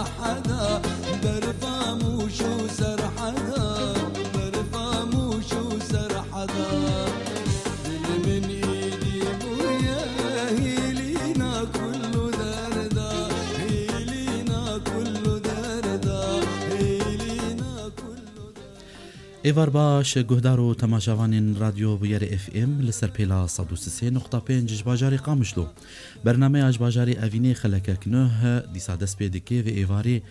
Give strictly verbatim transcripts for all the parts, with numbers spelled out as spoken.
Heda, berfa Mûş û Serheda, berfa Mûş û Serheda. Dil min îdî bûye hêlîna kul û derda, hêlîna kul û derda, hêlîna kul û derda. Êvar baş, guhdar û temaşevanên Radyo Bûyerê F M li ser pêla sed û sê nuqta pênc ji bajarê Qamişlo. Bernameya ji bajarê Evînê xelekek nuh dîsa dest pê dike. Vê êvarê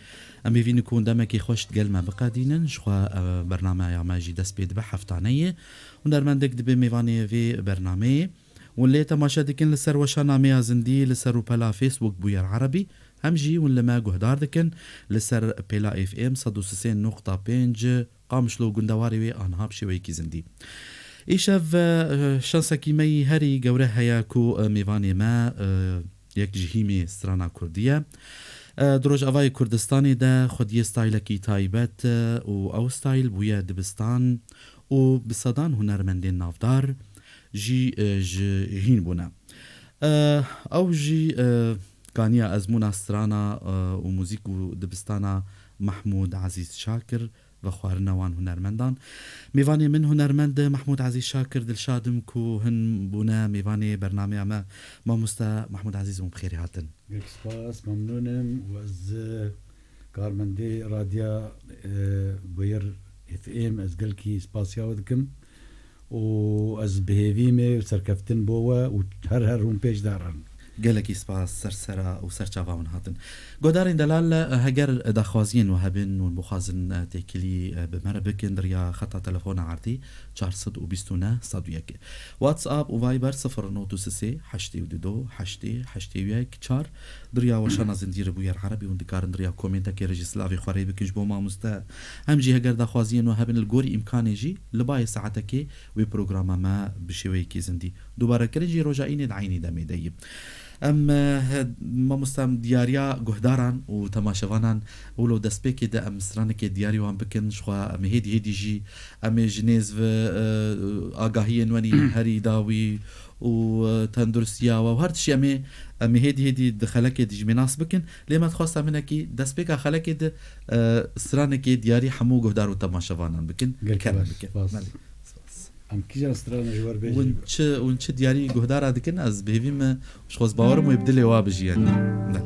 em ê vînin ku hûn demekê xweş digel me biqedînin. Jixwe, e, bernameya me jî dest pê dibe, heftaneyê. Hunermendek dibe mêvanê vê bernameyê. Hûn lê temaşe dikin li ser weşana me ya zindî, li ser rûpela Facebook Bûyer Erebî. Hem jî hûn li me guhdar dikin li ser pêla F M sed û sê nuqta pênc Qamişlo gundewarê wê aniha bi şêweyekî zindî. Îşev, e, şansekî me yî herî gewre heye ku, e, mêvanê me, e, yek ji hîmê strana kurdî ye. E, di Rojavayê Kurdistanê de xwediyê staylekî taybet, e, û ew stayl bûye dibistan û bi sedan hunermendên navdar jî, e, ji hîn bûne. E, ew jî, e, kaniya ezmûna strana, e, û muzîk û dibistana Mehmûd Ezîz Şakir, vexwarina wan hunermendan. Mêvanê min hunermend Mehmûd Ezîz Şakir, dilşad im ku hin bûne mêvanê bernameya me. Mamoste Mehmûd Ezîz, hûn bi xêrê hatin. Gelek spas, memnûn im û ez, e, karmendê radya, e, Bûyer F M, ez gelkî spasiya we dikim û ez bi hêvî me û serkeftin bo we û her her hûn pêş de herin. Gelekî spas, ser sera û ser çava hûn hatin. Guhdarên delal, heger daxwaziyên we hebin, hûn bixwazin, e, têkilî, e, bi me re bikin, di riya xeta telefona erdî çar sed û bîst û neh sed û yek. WhatsApp û Viber sifir nod û sê heştê û du heştê heştê û yek çar. Di riya weşana zindî re Bûyer Erebî hûn dikarin di riya komentekê re jî silavê xwe rê bikin ji bo mamoste. Hem jî heger daxwaziyên we hebin li gorî îmkanê jî li bayê saetekê wê programa me bi şêweyekî zindî dubare kirin jî roja înê di eynî demê de yî. Em, eh, mamoste, em diyariya guhdaran û temaşevanan wilo destpêkê de em stranekê diyarî wan bikin. Jixwe em ê hêdî hêdî jî em ê ji nêz ve, eh, agahiyên we nî herî dawî û, e, tenduristiya we û her tiştî em ê, em ê hêdî hêdî di xelekê dijî nas bikin. Lê me dixwest em hinekî destpêka xelekê di, e, stranekê diyarî hemû guhdar û temaşevanan bikin. Gelek kerem spas, bikin. Spas. Belê. Spas. Em kîjan strana ji we re bêjin? Hûn çi, hûn çi diyarî guhdara dikin? Ez bi hêvî me, ji xwe ez bawer im wê bi dilê we bijî, yanî. Belê.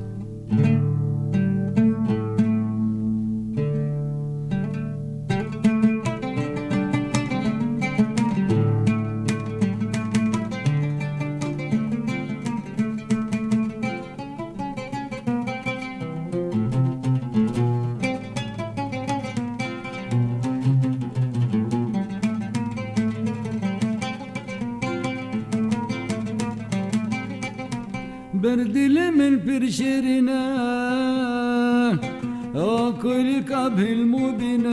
Ber dilê min pir şêrîn e, a kulka bil mubîn e.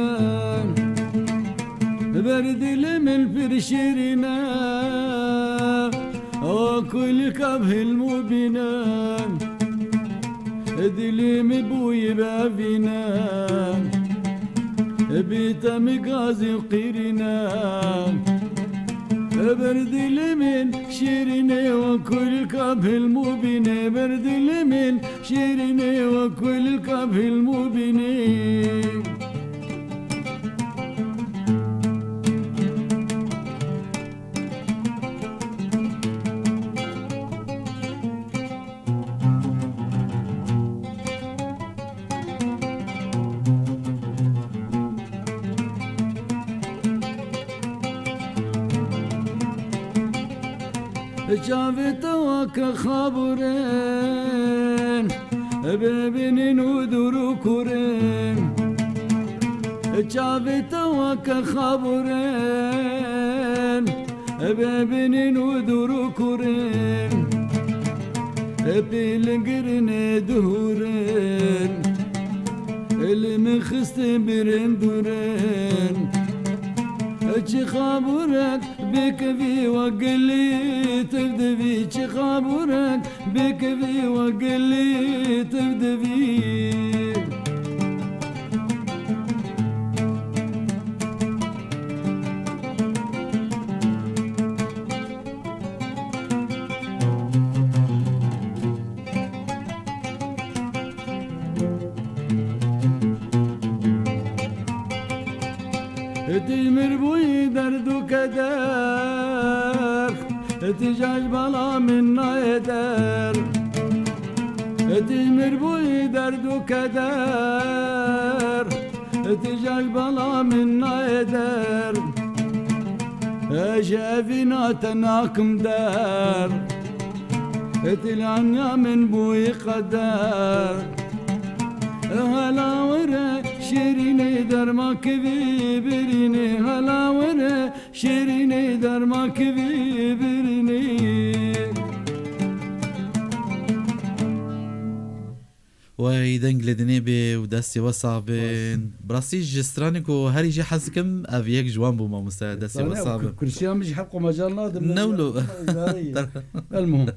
Ber dilê min pir şêrîn e, a kulka bil mubîn e. Dilê min bûyî bevîn e, bî te min gazî qîrîn e. Ber dilê min şêrîn e, wekû lilka bil mubîn e. Ber dilê min şêrîn e, wekû lilka bil mubîn e. Çavê te weke xaburin, bibînin û dûr û kurin. Çavê te weke xaburin, bibînin û dûr û kurin. Pêlingirine dihûrin, li min xiste birin dûrin. Çi xaburek bêkevî we gilî tev divî, çi xaburek bêkevî we gilî tev divî. Ti mir bûyî derd û keder, ti jaj bala min nayê der. Ti mir bûyî derd û keder, ti jaj bala min nayê der. Ez ji evîna te nakim der, ti lanya min bûyî qeder. Hela were şêrînê derma kivî birînê, hela were şêrînê derma kivî birînê. Wey deng li dinê bê û destê we sax bin. Bi rastî ji stranên ku herî jê hez dikim, ev yek ji wan bû, mamoste, destê we sax bin. Kursiya min jî hep qomecal nadim. Newlo. Elmuhim.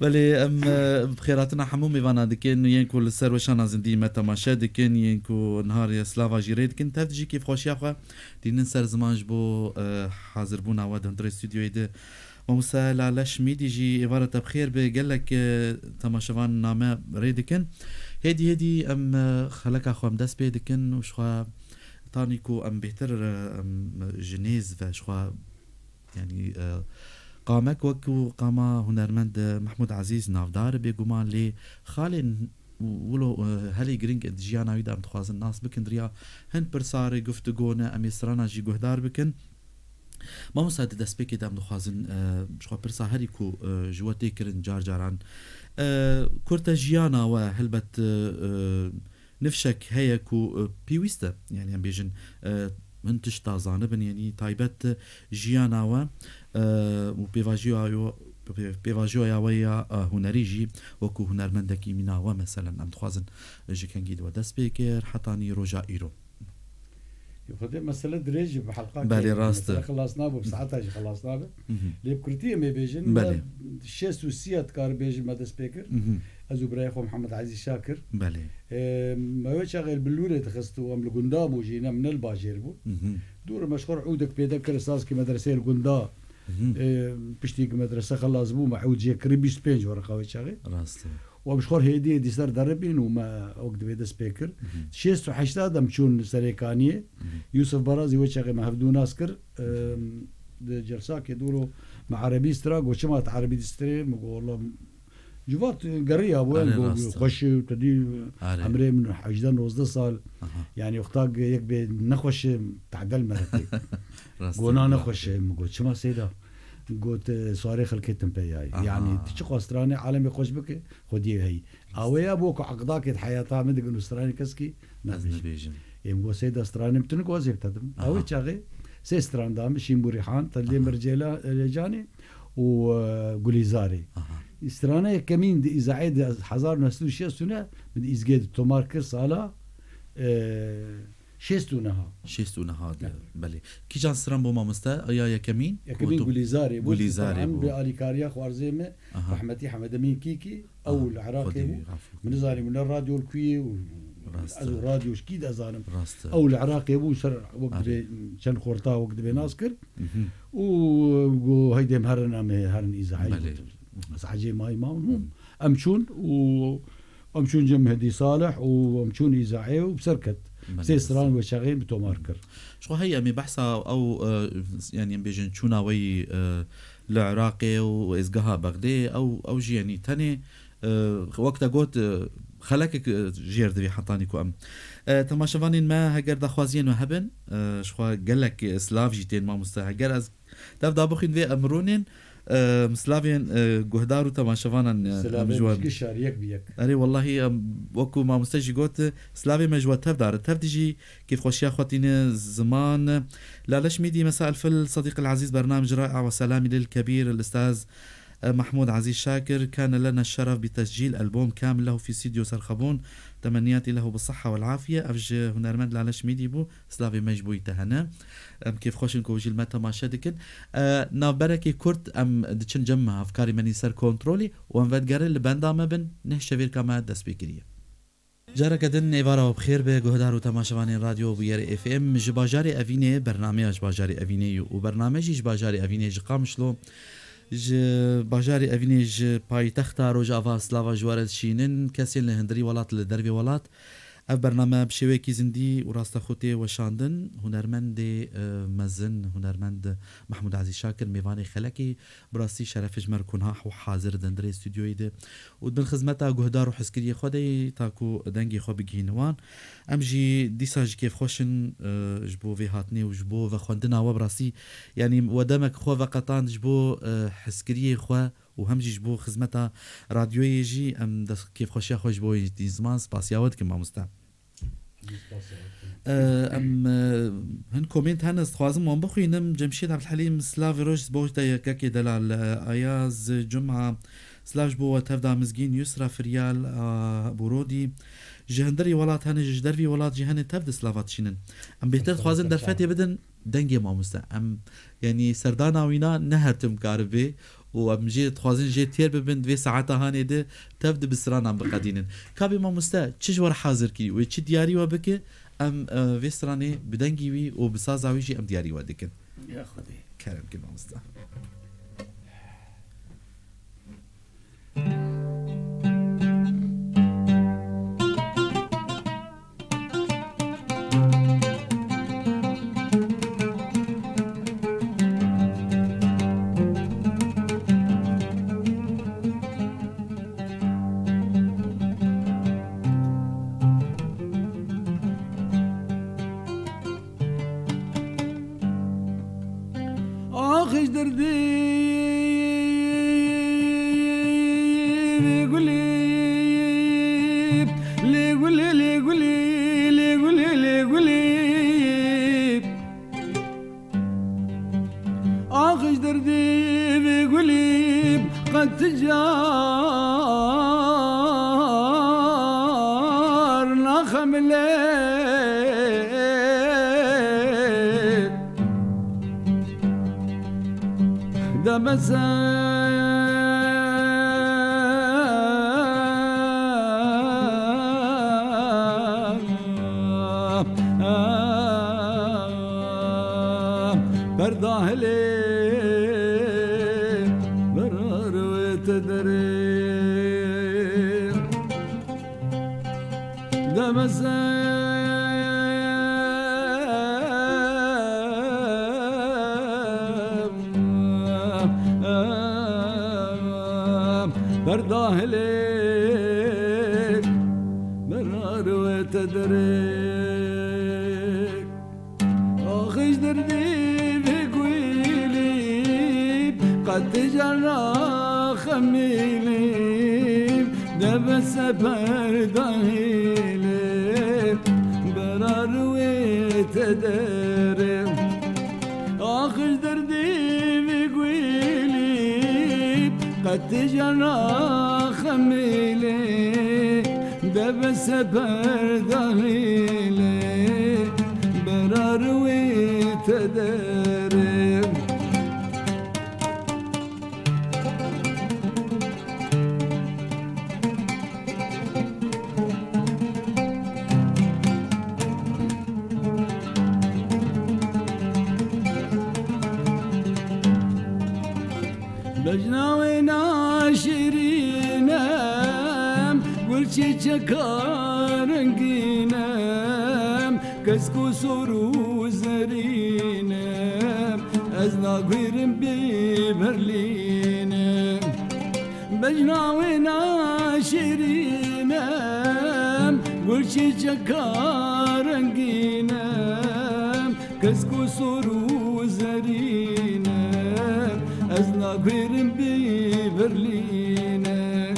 Belê, em, e, bi xêratina hemû mêvanan dikin, yên ku li ser weşana zindî me temaşe dikin, yên ku niha rê slava jî rê dikin, tev dijî kêfxweşiya xwe dînin ser ziman ji bo, e, hazirbûna we di hundirê stûdyoyê de. Mamoste Laleş Mîdî jî êvara te bi xêr be, gelek, e, temaşevan name rê dikin. Hêdî hêdî em, e, xeleka xwe em dest pê dikin û ji xwe tanî ku em bêhtir, e, em ji nêz ve ji xwe Yanî, e, qamek wekî qama hunermend, e, Mehmûd Ezîz navdar e bêguman, lê xalên wilo, e, helê giring di jiyana wî de em dixwazin nas bikin, riya hin pirsa rê guftûgo ne, em ê strana jî guhdar bikin. Mamosta, di destpêkê de em dixwazin, e, ji xwe pirsa herî ku, e, ji we tê kirin car caran, e, kurte jiyana we helbet, e, e, nifşek heye ku, e, pêwîst e, yanî em bêjin, e, hin tişta zanibin, yanî taybet jiyana we, e, û pêvajoya, pê-, pêvajoya we ya, e, hunerî jî wekû hunermendekî mîna we, meselen, em dixwazin ji kengî di we dest pê kir, hetanî roja îro. Xwedê mesele dirêj e, bi helqa Belê, kevin. Rast e. Mesele xilas nabe, bi saeta jî xilas nabe. Mhm. Lê bi kurtî em ê bêjin, Belê. me şêst û sî ya dikare bêjin me dest pê kir. Mhm. Ez û birayê xwe Mihemed Ezîz Şakir. Belê. Ê, me wê çaxê li Bilûrê dixist û em li gunda bû jî, ne, em ne li bajêr bû. Mhm. Dûr me ji xwe re ûdek pêde kir, sazkî medreseyê li gunda. Mhm. Ê, piştî ku medrese xelas bû, me ûd jê kirî bîst û pênc wereqa wê çaxê. Rast e. Û em ji xwe re hêdî hêdî ser deribîn û me wek divê dest pê kir. Mhm. Şêst û heşt de em çûn Serêkaniyê. Mhm. Yûsif Barazî wê çaxê me hevdû nas kir. Em, di celsakê dûro me erebî stira, got, "Çima tu erebî distirê?" Min got, "Wela, civat geriya bû, Erê, got, rast e. xweş e, tu dî Erê. emrê min hejdeh nozdeh sal. Aha. Yanî wexta yek bê nexweş e, tedel me re tê." Rast e, Gona rast e. nexweş e." Min got, "Çima seyda?" Got, "Swarê xelkê tim pê yayê." Aha. Yanî tu çi xwe stranê alemê xweş bike, xwediyê heyî. Rast. Awê ya bo ku eqdakê di heyata min digin û stranê keskî Ez nabêjim. nabêjim. Ê, min got, "Seyda, stranê min tu nik wazê te dim." Aha. Awê çaxê sê stran da min, Şîn Bûrîhan, Tedlê Aha. Mircêla, Lêcanê û, e, Gulîzarê. Aha. Strana yekemîn di îzayê de hezar neh sed û şêst û neh min di îzgê de tomar kir sala, e, şêst û neha. Şêst û neha de, Ya. belê. Kîjan stran bû, mamoste? Ya yekemîn? Yekemîn Ku tu- Gulîzarê bû. Gulîzarê Taban bû. bi alîkariya xwarzê me, Aha. Rehmetî Hemed Emîn Kîkî, Aha. ew li Iraqê Xwedî bû. afû. Min nizanî, min ne radyo li ku ye û Rast ez e. û radyo ji kî de zanim. Rast e. Ew li Iraqê bû, ser wek Arê. dibê, çend xorta wek dibê nas kir. Mhm. Û got, "Heydê em herin, em ê herin îzahî." Belê. Got, "Ez ecê mayî mam." Hûn. Em çûn û Em çûn cem Mehedî Salih û em çûn îzayê û bi ser ket. Belê, Sê stran belê. wê çaxê bi tomar kir. Ji xwe hey em ê behsa ew, e, yanî em bêjin çûna we yî, e, li Iraqê û êzgeha Bexdê, ew, ew jî yanî tenê, e, wek te got, e, xelekek, e, jêr divê hetanî ku em. E, temaşevanên me heger daxwaziyên we hebin, e, ji xwe gelek, e, silav jî tên mamoste. Heger ez Dev da bixwîn vê em rûnên, e, em slavên, e, guhdar û temaşevanan, e, em Silavê ji wan. Bijgişar yek bi yek. Erê, wellahî, em, wekû mamoste jî got, slavê me ji we tev dare. Tev dijî kêfxweşiya xwe tîne ziman. Laleş Mîdî, مساء الفل صديقي العزيز، برنامج رائع وسلامي للكبير الأستاذ محمود عزيز شاكر، كان لنا الشرف بتسجيل ألبوم كامل له في استديو سرخبون، تمنياتي له بالصحة والعافية. Ev ji hunermend Laleş Mîdî bû. Slavê me ji bo te hene. Em kêfxweş in ku jî li me temaşe dikin. E, navberekê kurt em diçin cem me, hevkarê me nî ser kontrolî û em vedigerin li benda me bin, neh şevêrka me dest pê kiriye. Careke din êvara we bi xêr be, guhdar û temaşevanên Radyo Bûyerê F M. Ji bajarê Evînê, bernameya ji bajarê Evînê û bername jî ji bajarê Evînê ji Qamişlo. Ji bajarê Evînê ji paytexta Rojava slava ji we re dişînin, kesên li hundirî welat, li dervê welat. Ev bername bi şêweyekî zindî û rastexo tê weşandin. Hunermendê, e, mezin, hunermend Mehmûd Ezîz Şakir, mêvanê Xelekê, bi rastî şerefê ji me re konah û hazir di hundirê stûdyoyê de û di bin xizmeta guhdar û hizkiriyê xwe de ye, ta ku dengê xwe bigihîne wan. Em jî dîsa ji kêfxweş in, e, ji bo vê hatinê û ji bo vexwendina we bi rastî, yanî we demek xwe veqetand ji bo, e, hizkiriyê xwe û hem jî ji bo xizmeta radyoyê jî em dest kêfxweşiya xwe ji bo wê dî ziman. Spasiya we dikim mamoste. Em, e, hin komênt hene, ez dixwazim wan bixwînim. Cemşêd Ebdulhelîm, silav roj, ji bo te yekekê delal, e, Ayaz Cuma, silav ji bo we tevda Mizgîn, Yusra Firyal, a, Borodî. Ji hundirî welat hene, ji dervî welat jî hene tev di silava dişînin. Em bêhtir dixwazin derfetê bidin dengê mamoste. Em, yanî serdana wîna ne her tim karibe û em jê dixwazin jê têr bibin, di vê saeta hanê de tev di bi stranan biqedînin. Ka bê mamoste, çi ji we re hazir kirî wê çi diyarî we bike, em, e, vê stranê bi dengî wî û bi saza wî jî em diyarî we dikin. Ya Xwedê. Kerem ki mamoste. Ax ji derdê vê gulê, lê gulê, lê gulê, lê gulê, lê gulê. Ax ji derdê vê gulê qet ti car naxemile. Demeze Perda hilê berar wê te derê. Demeze perda hilê berar wê te derê. Ax ji derdê vê gulî qet ti car naxemîlî, debe seper dahîlê berar wê te derê. Ax ji derdê vê gulî qet ti car naxemîlî, debe seper dahîlê berar wê te derê. Bejna wê naşirînem, gul çîçeka rengînem, kesk û sor û zerînem, ez naguhêrim bê Berlînem. Bejna wê naşirînem, gul çîçeka rengînem, kesk û sor û zerînem, ez naguhêrim bê Berlînem.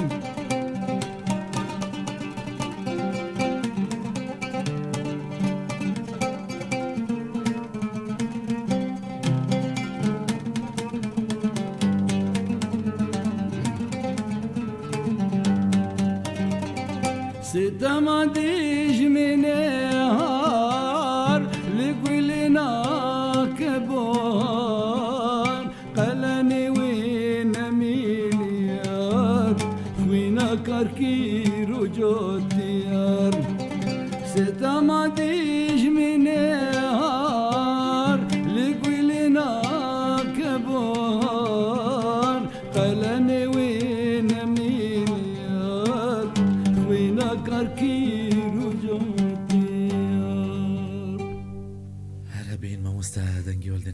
Sitema dijminê har, li gulê nake bohar, qelenê wê nemîliyar, xwîna karkî roco diyar. Sitema dijminê har, li gulê nake bohar, qelenê wê nemîliyar, xwîna karkî roco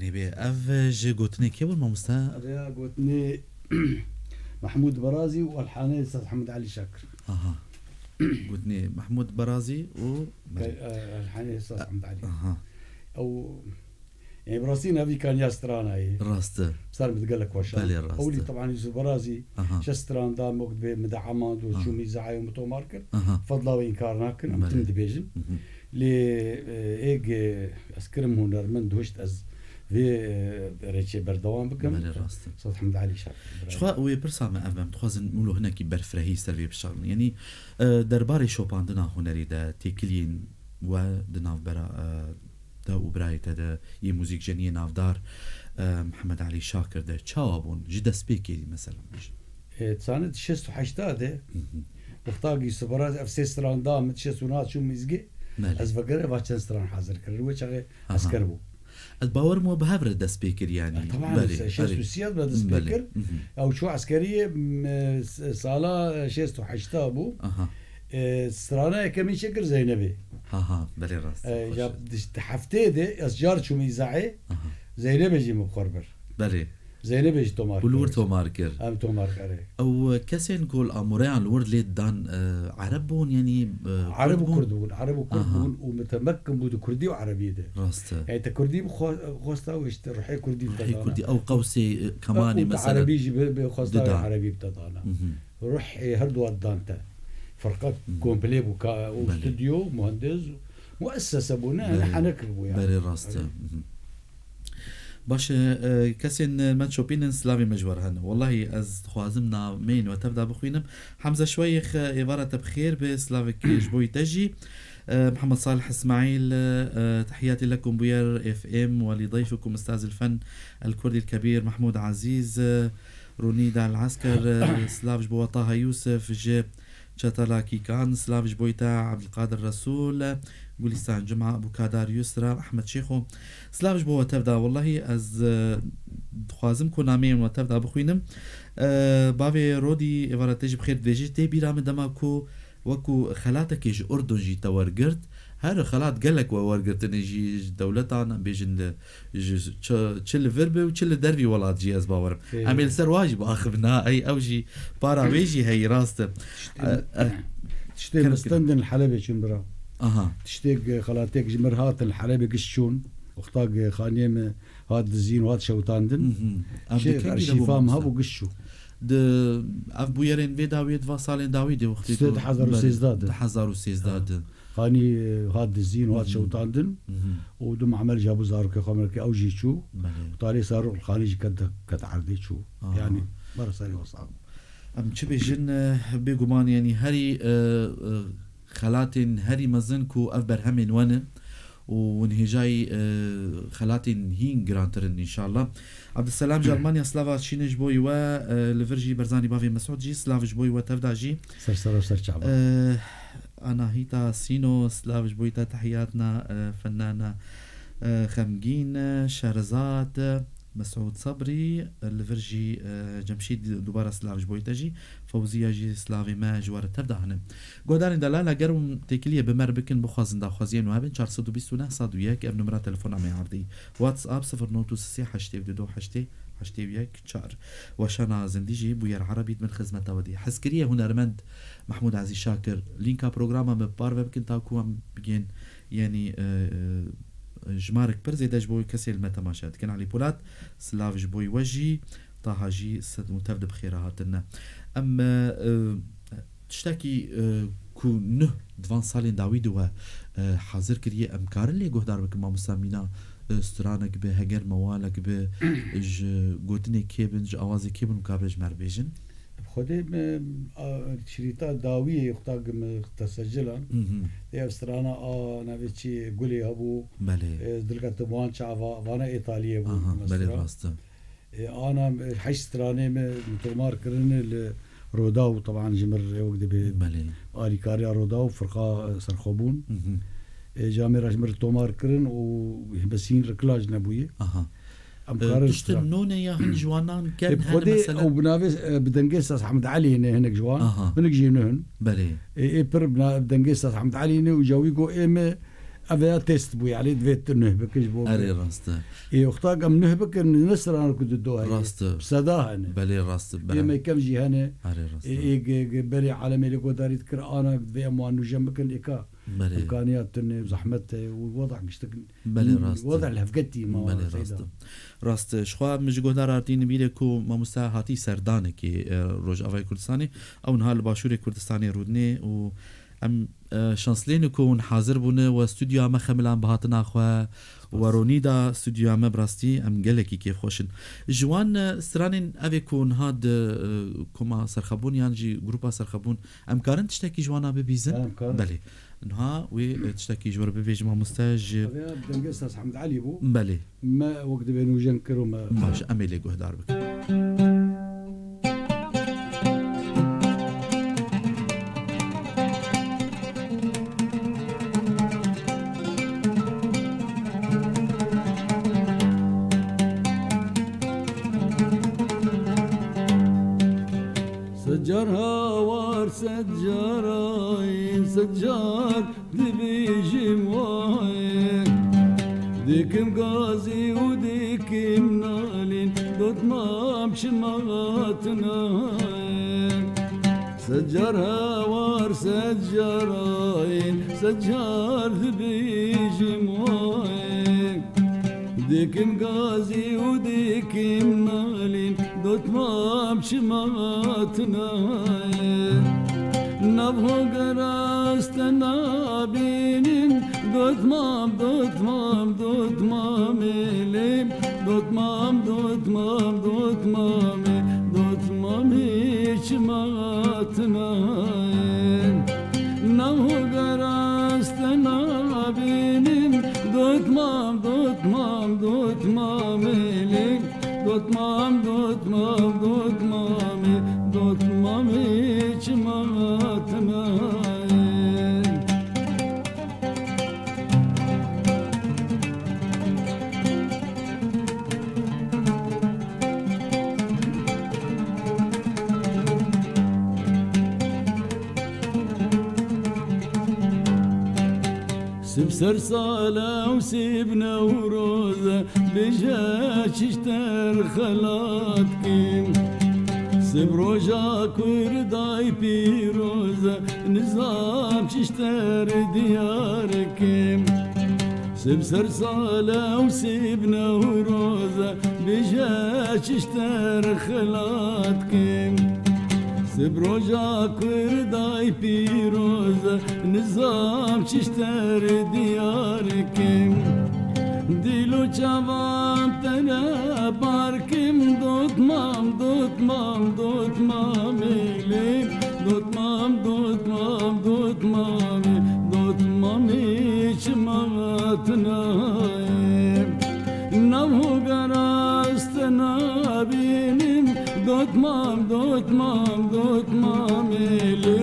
Ê bê, ev ji gotinê kê bûn, mamoste? Rêya gotinê Mehmûd Berazî û elhanê Saz Hemed Elî Şakir. Aha. Gotinê Mehmûd Berazî û Elhanê Saz Hemed Elî. Aha. Ew, yani, bi rastî navî kaniya strana ye. Rast e. Ser min gelek xweş e. Belê, rast e. Ewlî teban Yusuf Berazî, Aha. şeş stran da mok dibê min de emand û Aha. çû mîzayê û min tomar kir. Aha. Fedla wê înkar nakin, em Belê. tim dibêjin. Mhm. Lê, e, êg, e, ez kirim hunermend huşt ez vê, e, rêçê berdewam bikim. Belê, rast e. Saz Hemed Elî Şakir. Jixwe wê pirsa me ev em dixwazin mûlo hinekî berfirehî ser vê bişarmin. Yanî, e, derbarê şopandina hunerî de têkiliyên we di navbera, e, te û birayê te de yê muzîkjeniyê navdar, e, Mihemed Elî Şakir de çawa bûn? Ji destpêkê mesela. E, Sanî di şêst û heşta de Mhm. wexta Yusuf Berazî ev sê stran da min, şêst û neh çûm mîzgê, Belê. ez vegere va çend stran hazir kir. Wê çaxê Aha. esker bû. Ez bawer im we bi hev re dest pê kir, yanî. Taban, Belê, se-, şêst û belê. siyat me dest pê Belê. kir. Mhm. Ew çû eskeriyê, m, s-, sala şêst û heşta bû. Aha. E, strana yekemîn çêkir Zeynebê. Ha ha, belê, rast. E, Xweş ya e. di, di hefteyê de ez car çûm îzayê. Aha. Zeynebê jî min bi xwe bir. Belê. Zeynebê jî tomar Û li wir kir. Tomar kir. Em tomar kir. Ew kesên ku li amoreyan li wir lê dan, e, Ereb bûn, yanî, e, Ereb û bûn? Kurd bûn. Ereb û Kurd Aha. bûn û mitemekin bû di Kurdî û Erebî de. Rast e. Yani te Kurdî bixwe-, xwesta wê işte ruhê Kurdî Ruhê bidana. Kurdî, ew qewsê, e, kemanê Û te mesela. Erebî jî bi, bi xwesta Didan. Erebî bidana. Mhm. Ruhê her du dan te. Firqa Mhm. komplê bû ka, û Belê. Stûdyo, muhendis, muessese bû, ne, Belê. ne henek bû yani. Belê, rast e. Belê. Mhm. Baş e, e, kesên me çopînin, silavê me ji we re hene. Wellahî ez dixwazim nameyên we tev de bixwînim. Hemze Şweyîx, e, êvara te bi xêr be, silavek ji bo te jî. E, Mihemed Salih Îsmaîl, e, e, تحياتي لكم بوير إف إم ولضيفكم أستاذ الفن الكردي الكبير محمود عزيز، e, Rûnî Dal Esker, e, silav ji bo we Taha Yûsif ji Çetala Kîkan, silav ji bo te Ebdulkadir Resûl, Gulîstan Cuma, Ebûkadar Yusra, Ehmed Şêxo. Silav ji bo we tev da. Wellahî ez, e, dixwazim ku nameyên we tev da bixwînim. E, bavê Rodî, êvara te jî bi xêr dibêje. Tê bîra min dema ku wekû xelatekê ji Urdun jî te wergirt. Her xelat gelek we wergirtine jî ji dewletan, em bêjin li, ji çi, çi li vir be û çi li dervî welat jî, ez bawer im. Ê. Em ê li ser wa jî biaxivin, ha, ey, ew jî para wê jî heyî, rast e. Tiştê, e, e, tiştê mistendin li Helebê çûn bira. Aha. Tiştêk, e, xelatêk ji mir hatin li Helebê giş çûn. Wexta, e, xaniyê me hat dizîn, hat şewtandin. Mhm. Em Şêx dikengî de bû, erşîfa me mamoste. Hebû giş çû. Di, ev bûyerên vê dawiyê di van salên dawî de wextê Sê ku di hezar û sêzdeh de. Di hezar û sêzdeh de. Xanî, e, hat dizîn, hat Mhm. şewtandin. Mhm. Û du mamel jî hebû zarokê xwe me ke ew jî çû. Belê. Û talê zarok xanî jî ket, ket erdê çû. Aha. Yani, bara serê wesa. Em çi bêjin, e, bêguman, yani herî, e, e, xelatên herî mezin ku ev berhemên we ne û hûn hêjayî, e, xelatên hîn girantir in, înşallah. Abdulselam ji Almanya, slava şîne ji bo we, e, li vir jî Berzanî bavê Mesûd jî, slav ji bo we tev da jî. Ser ser û ser çava. E, Anahîta Sîno, slav ji bo te, tehiyatna, e, fennana, e, xemgîn, e, Şehrizad, e, Mesûd Sebrî, e, li vir jî, e, Cemşîd, dubara slav ji bo te jî. Fewziya jî slavê me ji we re tev da hene. Guhdarên delal, eger hûn têkiliyê bi me re bikin, bixwazin daxwaziyên we hebin, çar sed û bîst û neh sed û yek, ev numera telefona me ardî. WhatsApp sifir not û sê heştê û du heştê heştê û yek çar. Weşana Zindî jî bûyer Erebî di bin xizmeta we dî. Hezkiriyê hunermend Mehmûd Ezîz Şakir, lînka programa me bi parve bikin, ta ku em bigên, yanî, e, e, jimarek pir zêde ji bo kesê li me temaşe dikin. Elî Polat, silav ji bo we jî, Taha jî, sed û tev di bi xêra hatin. Em, e, e, tiştekî, e, ku nuh di van salên dawî de we, e, hazir kiriye, em karin lê guhdar bikin, mamosta, mîna, e, stranek bi, heger mewalek bi, ji gotinê kê bin, ji awazê kê bin, mukabele ji me re bêjin? Xwedê me, a, şirîta dawiyê wexta me tesecila. Mhm. Ev strana a navê çi Gulê hebû. Belê. E, Dilka Tibuan Çava, vana Îtaliyê bû. Aha, mesela. Belê, rast e. E, ana, e, heşt stranê me tomar kirine li Rodaw, teban ji mir ewk dibe. Belê. Alîkariya Rodaw, firqa, e, serxwebûn. Mhm. E, camêra ji mir tomar kirin û himesîn riklaj nebûye. Aha. Em E, karin tiştin stran. Nû ne ya hin ji wanan ken E, hene xwedê mesela? Ew bi navê, e, bi dengê Saz Hemed Elî ne hinek ji wan. Aha. Hinek jî nuhin. Belê. E, ê pir bi na-, bi dengê Saz Hemed Elî ne û jawî got ê me Ev ya test bû, yani divê tu nuh bikin ji bo Erê rast e. Ê wexta em nuh bikin, ne strana ku di do heye. Rast e. Bi seda hene. Belê rast e. Ê me kem jî hene. Erê rast e. Ê, ê ge-, ge-, berê alemê lê godarî dikir, ana divê em wan nûjen bikin, êka. Belê. Îmkaniya tune, zehmet heye û weda giştik. Belê rast e. Weda li hevgetî ma Belê rast e. Rast e. Ji xwe min ji guhdar artî nivîrê ku mamoste hatî serdanekê, e, Rojavayê Kurdistanê, ew niha li Başûrê Kurdistanê rûdinê û em, e, şanslê ne ku hûn hazir bûne we stûdyoya me xemilan bi hatina xwe, we ronî da stûdyoya me, bi rastî em gelekî kêfxweş in. Ji wan, e, stranên evê ku niha di, e, koma Serxebûn yan jî grupa Serxebûn, em karin tiştekî ji wana bibîzin? Em karin. Belê. Niha wê, e, tiştekî ji we re bibêjim, mamoste, ji Ev ya dengê Ustaz Hemed Elî bû. Belê. Me wek divê nûjen kir û me Baş, em ê lê guhdar bikin. Sed car hawar, sed car ayîn, sed car dibêjim wayê. Dikim gazî û dikim nalîn, dotmam çima tinaye. Sed car hawar, sed car ayîn, sed car dibêjim wayê. Dikim gazî û dikim nalîn, dotmam çima tinaye. Nav hogera ez te nabînim, dotmam, dotmam, dotmam êlê. Dotmam, dotmam, dotmam ê, dotmam ê çima tinaye. Nav hogera ez te nabînim, dotmam, dotmam, dotmam êlê. Dotmam, dotmam, dotmam ê, dotmam ê çima tinaye. Sib ser sale û sib Newroz e, bêje çi ji te re xelat kim. Sib roja Kurday pîroz e, nizam çi ji te re diyar kim. Sib ser sale û sib Newroz e, bêje çi ji te re xelat kim. Sib roja Kurday pîroz e, nizam çi ji te re diyar kim. Dîl û çavan te re bar kim, dotmam, dotmam, dotmam êlê. Dotmam, dotmam, dotmam ê, dotmam ê çima tinaye. Nav hogera ez te nabînim, dotmam, dotmam, dotmam êlê.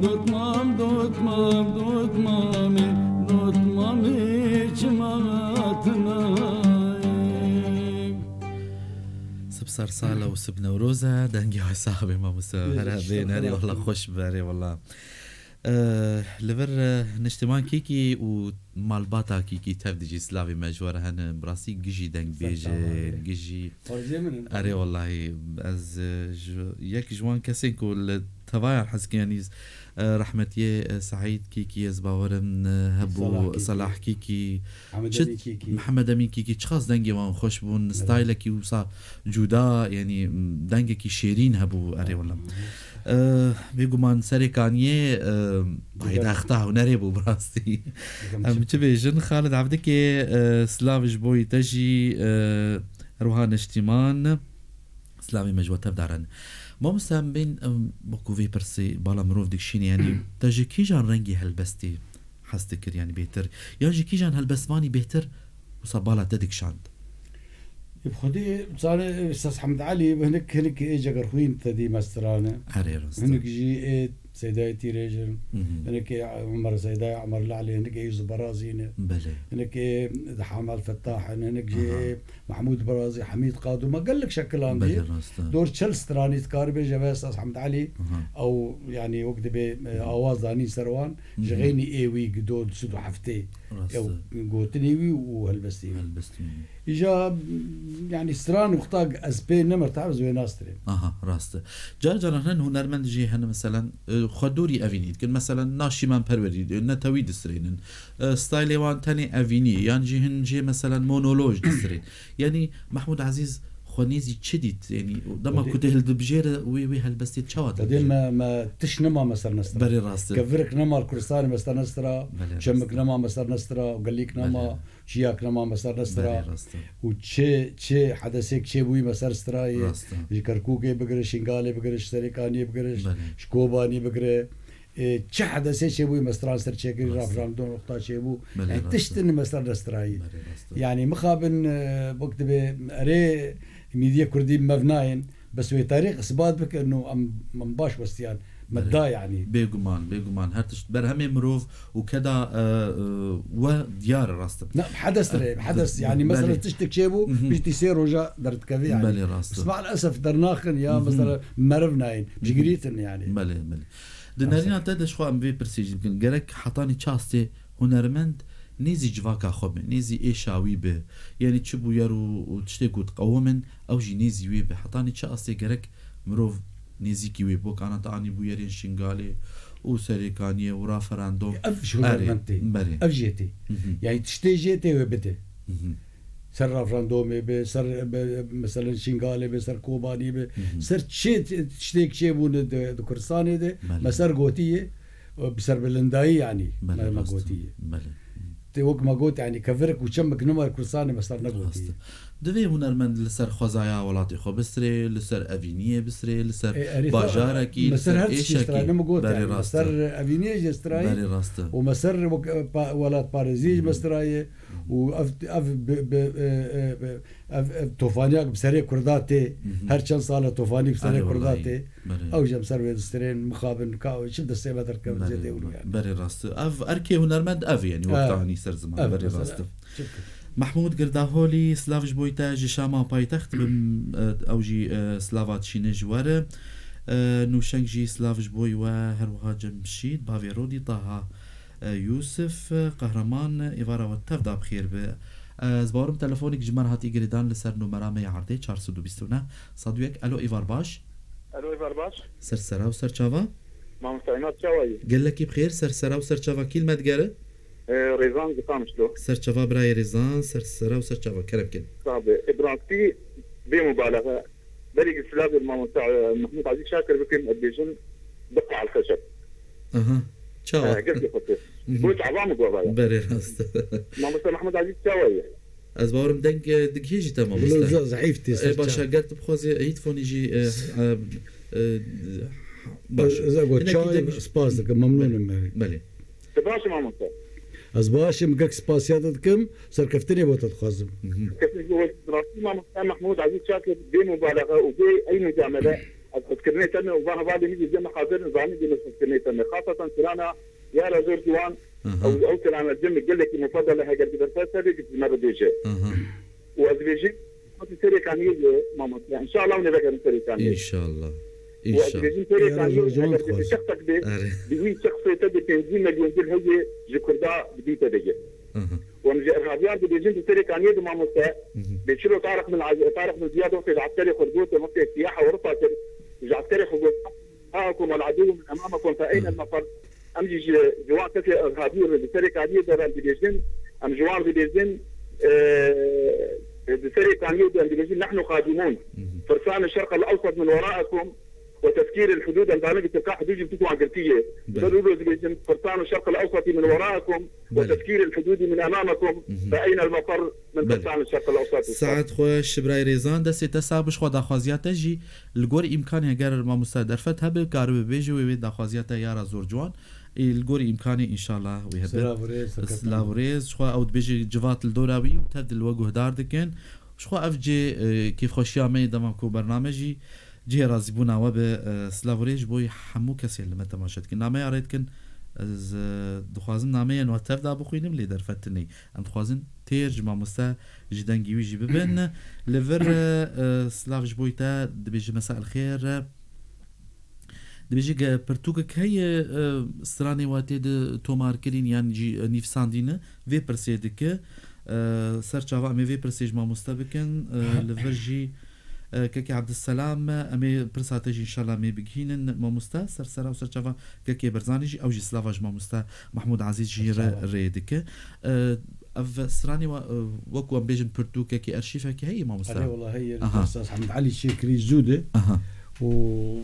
Dotmam, dotmam, dotmam ê, dotmam ê çima tinaye. Sib ser sale û sib Newroz e, dengê we sax be mamoste. Bêje, Here çi bê, te nerê xelat wela kim. Xweş be, erê wela. Eh, li vir, eh, Niştiman Kîkî û malbata Kîkî tev dijî silavê me ji we re hene. Bi rastî gijî deng bêjin, gijî. Erê wellahî, ez, eh, ji, yek ji wan kesên ku li tevayan hez dikim, yanî, eh, rehmetiyê, eh, Seîd Kîkî, ez bawerim, eh, hebû, Salah Kîkî. Salah Kîkî, Mihemed Çi-, Emîn Kîkî. Mihemed Emîn Kîkî, çiqas dengê wan xweş bûn, Evet. stayilekî wisa cuda, yanî, m, dengekî şêrîn hebû, erê wela. Hı hı. Eh, bêguman serê kaniyê, eh, paytexta hunerê bû bi rastî. Em çi bêjin, Xalid Evdikê, eh, silav ji bo te jî, eh, her wiha Niştîman. Silavê me ji we tev darin. Mamoste, em bên, em, wekû vê pirsê bala mirov dikişîne, yanî te ji kîjan rengî helbestê hez dikir, yanî bêtir? Yan ji kîjan helbestvanî bêtir wisa bala te dikişand? Bi xwedî, zane, Ustaz Hemed Elî, hinek, hinek ê cegerxwîn te dî me strane. Erê rast e. Hinek jî ê Seydayê Tîrêj in, Hı hı. hinekê Emer Seydayê Emer Lalê, hinekê Yûsif Berazî ne. Belê. Hinekê Hemal Fettah in, hinek jî Aha. Mehmûd Berazî, Hemîd Qado, me gelek şekilandî. Belê, rast e. Dor çil stranî dikaribê, ji vê esas Hemd Elî, Aha. ew, yanî, wek dibê, e, Hı hı. awaz danî ser wan, Hı hı. ji xeynî êwî gido du sed û heftê. Rast Ew e. gotinê wî û helbestê wî. Helbestê wî. Îja, yanî, stran wexta ez pê nemir, tabi ez wê nastirê. Aha, rast e. Car caran hin hunermend jî hene, meselen, e, xwe dorî evînî dikin. Meselen, na Şîman Perwerî, e, netewî distirênin. E, staylê wan tenê evînî, yan jî hin jê, meselen, monoloj distirên. Yanî, Mehmûd Ezîz xwe nêzî çi dît? Yanî, dema Xwedê ku tê hildibijêre wê, wê helbestê çawa Xwedê dibijêre? me, me tişt nema me ser nestra. Berê rast e. Kevirek nema li Kurdistanê me ser nestra, Belê çemik rast e. nema me ser nestra, gelîk nema, Belê. çiyak nema me ser nestra. Belê, rast e. Û çi, çi hedesek çêbûyî me ser strayê. Rast e. Ji Kerkûkê bigire, Şingalê bigire, ji Serêkaniyê bigire, Belê. ji Kobanî bigire. E, çi hedesê çêbûyî me stran ser çêkirî, Rast e. rafrandon wexta çêbû. Belê, Yani rast e. tiştin me ser nestirayî. Belê, rast e. Yani mixabin, e, wek dibê erê mîdiyê Kurdî mevnayên, bes wê tarîx isbat bikin û em, em baş westiyan. Me Belê. da yani. Bêguman, bêguman. Her tişt berhemê mirov û keda, e, e, we diyar e, rast e. Ne, hedes re, E, hedes. de-, Yani mesela belê. tiştek çêbû, Mhm. piştî sê roja derdikeve yani. Belê, rast e. Bes maalesef dernaxin ya, Mhm. mesela meriv nayên, Mhm. jigirîtin yani. Belê, belê. Di nerîna te de ji xwe em vê pirsê jî bikin. Gerek hetanî çi astê hunermend nêzî civaka xwe be, nêzî êşa wî be. Yanî çi bûyer û, û tiştê ku diqewimin, ew jî nêzî wê be. Hetanî çi astê gerek mirov nêzîkî wê be. Wek ana te anî bûyerên Şingalê û Serêkaniyê û referandum. Ev ji hunermend tê. Erê, berê. Ev jê tê. Hı hı. Yanî tiştê jê tê wê bide. Hı hı. Ser referandumê be, ser, be, meselen Şingalê be, ser Kobanî be, Hı hı. ser çi tiştêk çêbûne di, di Kurdistanê de, Belê. me ser gotiye, bi serbilindayî yanî, Belê, me, me rast e. gotiye. Belê. Tê wek me got, yanî kevirek û çemik nema Kurdistanê me ser negotiye. Rast e. Divê hunermend li ser xwezaya welatê xwe bistirê, li ser evîniyê bistirê, li ser E, erê xwe, bajarekî, me li ser ser her tiştî êşekî. strayê, ne me got Berê yanî, me rast e. ser evîniyê jî strayê Berê rast e. û me ser wek, e, pa-, welatparêziyê jî Hı hı. me strayê. Hı hı. Û ev, ev bi, bi, e, e, bi, ev, ev tofaniyak bi serê Kurda tê. Hı hı. Her çend sal e tofanî bi serê Erê Kurda wellahî. tê. Berê. Ew jî em ser wê distirên, mixabin ka çi destê me derkevin Berê, jê tê û yani. berê rast e. Ev erkê hunermend ev e, yanî, wek Ev. te anî ser ziman. Ev Berê mesela. rast e. Çi bikir? Mehmûd Girdaholî, silav ji bo te, ji Şama paytext bim, e, ew jî, e, silava dişîne ji we re. E, Nûşeng jî silav ji bo we, her wiha Cemşîd, bavê Rodî, Taha, e, Yûsif, e, Qehreman, êvara we tev da bi xêr be. E, ez bawerim telefonêk ji me re hatî girêdan li ser numera me ya erdê, çar sed û bîst û neh, sed û yek. Alo, êvar baş. Alo, êvar baş. Ser sera û ser çava. Mamosta Îmad, çawa yî? Gelekî bi xêr, ser sera û ser çava, kî li me digere? E, Rêzan ji Qamişlo. Ser çava birayê Rêzan, ser sera û ser çava, kerem kin. Sabe, e, bi rastî bê mubalexe, berî ku silavê li mamosta, e, Mehmûd Ezîz Şakir bikim, ez dibêjim, biqa el xeşeb. Aha. Çawa? E, gelkî xwetir. Mhm. Bo çava min govaya. Berê rast. Mamosta Mehmûd Ezîz çawa ye? Ez bawerim deng, e, digihêjî te, mamoste. Wilo ze-, zehîf tê, E, ser baş e, çav. ger tu bixwazî, e, headphone jî, e, e, e, baş e. Ez, ez got, Hinekî çav, deng spas dikim, memnûn im, erê. Belê. Tu baş e, mamoste? Ez baş im, gelek spasiya te dikim, serkeftinê bo te dixwazim. Mhm. Serkeftinê bo te, rastî, mamoste Mehmûd Ezîz Şakir, bê mubalexe û bê ey mujamele, ez hezkirinê te me û van hevalê min jî dê me hazir in, zanî dê me hezkirinê te me. Xaseten strana Yara zor ciwan, Aha. ew, ew strana cem gelekî mufadele, heger giderse sebê git ji me bibêje. Aha. Û ez dibêjim, Serê Kaniyê ye, mamoste. Înşallah hûn ê vegerin Serê Kaniyê. Înşallah. Û ez Înşallah. dibêjim Serê Yara Kaniyê, zor ciwan eger dixwazim. şexsek be, Erê. bi wî şexsê te de pêncî milyon dil heye ji Kurda bi dî te de ye. Aha. Û em ji irhabiyan dibêjin di Serê Kaniyê de, mamoste, Mhm. bê çilo Tarık bin, Tarık bin Ziyad wextê ji eskerê xwe digot, wextê siyaha Ewropa kir, ji eskerê xwe got, "Hakum el aduw min emamakum fe eyne el mefar." Em jî ji, ji wan kesê irhabî re di Serê Kaniyê de re em dibêjin, em ji wan dibêjin, e, di Serê Kaniyê de em dibêjin, "Nehnu qadimun. Mhm. Firsan el şerq el ewsat min weraikum." Ve tefkîr el hudud, em dane ki tilka hudud jî bi wan girtiye. Belê. Bel û dibêjin, "Firsan el şerq el ewsat min weraikum, ve Belê. tefkîr el hudud min emamakum, Mhm. fe eyne el mefar min Belê. firsan el şerq el ewsat." Saet xweş, birayê Rêzan, destê te sax be, ji xwe daxwaziya te jî li gor îmkanê, heger mamoste Derfet hebe, karibe bêje wê, wê daxwaziya te yara zor ciwan. Ê, li gor îmkanê, înşallah, wê hebe. Silav û rêz, Silav û rêz, ji xwe ew dibêje civat li dora wî û tev di li we guhdar dikin. Ji xwe ev cê, e, kêfxweşiya me ye dema ku bername jî Cihê razîbûna we be, e, silav û rêz ji bo hemû kesên li me temaşe dikin. Nameya rê dikin, ez, e, dixwazim nameyên we tev de bixwînim, lê derfet tune ye. Em dixwazin têr ji mamoste ji dengê wî jî bibin. Li vir, e, e, silav ji bo te dibêje, mesa el xêr. Dibêje ge pirtûkek heye, e, stranê we tê de tomar kirîn yan jî, e, nivîsandîne, vê pirsê dike. E, ser çava em ê vê pirsê ji mamoste bikin. E, li vir jî, e, kekê Abdulselam, e, em ê pirsa te jî înşallah em ê bigihînin mamoste. Ser sera û ser çava kekê Berzanî jî, ew jî silava ji mamoste Mahmûd Ezîz jî re, rê dike. E, ev stranê we, e, wekû em bêjin pirtûkekê, arşîvekê heye mamoste? Erê, wela heye, Aha. Ustaz Hemed Elî çêkirî zû de. Aha. Û,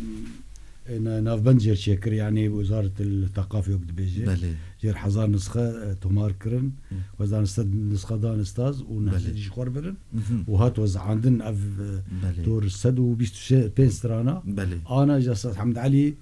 e, na-, navbend jê çêkir, yani Wezaret el Teqafê wek dibêje. Belê. Jêr hezar nisxe, e, tomar kirin. Hı. Weza nisxe, nisxe dan staz û Belê. nehzedî ji xwe birin. Mhm. Û hat weziandin ev, e, Belê. dor sed û bîst û pênc strana. Belê. Ana ji Ustaz Hemed Elî,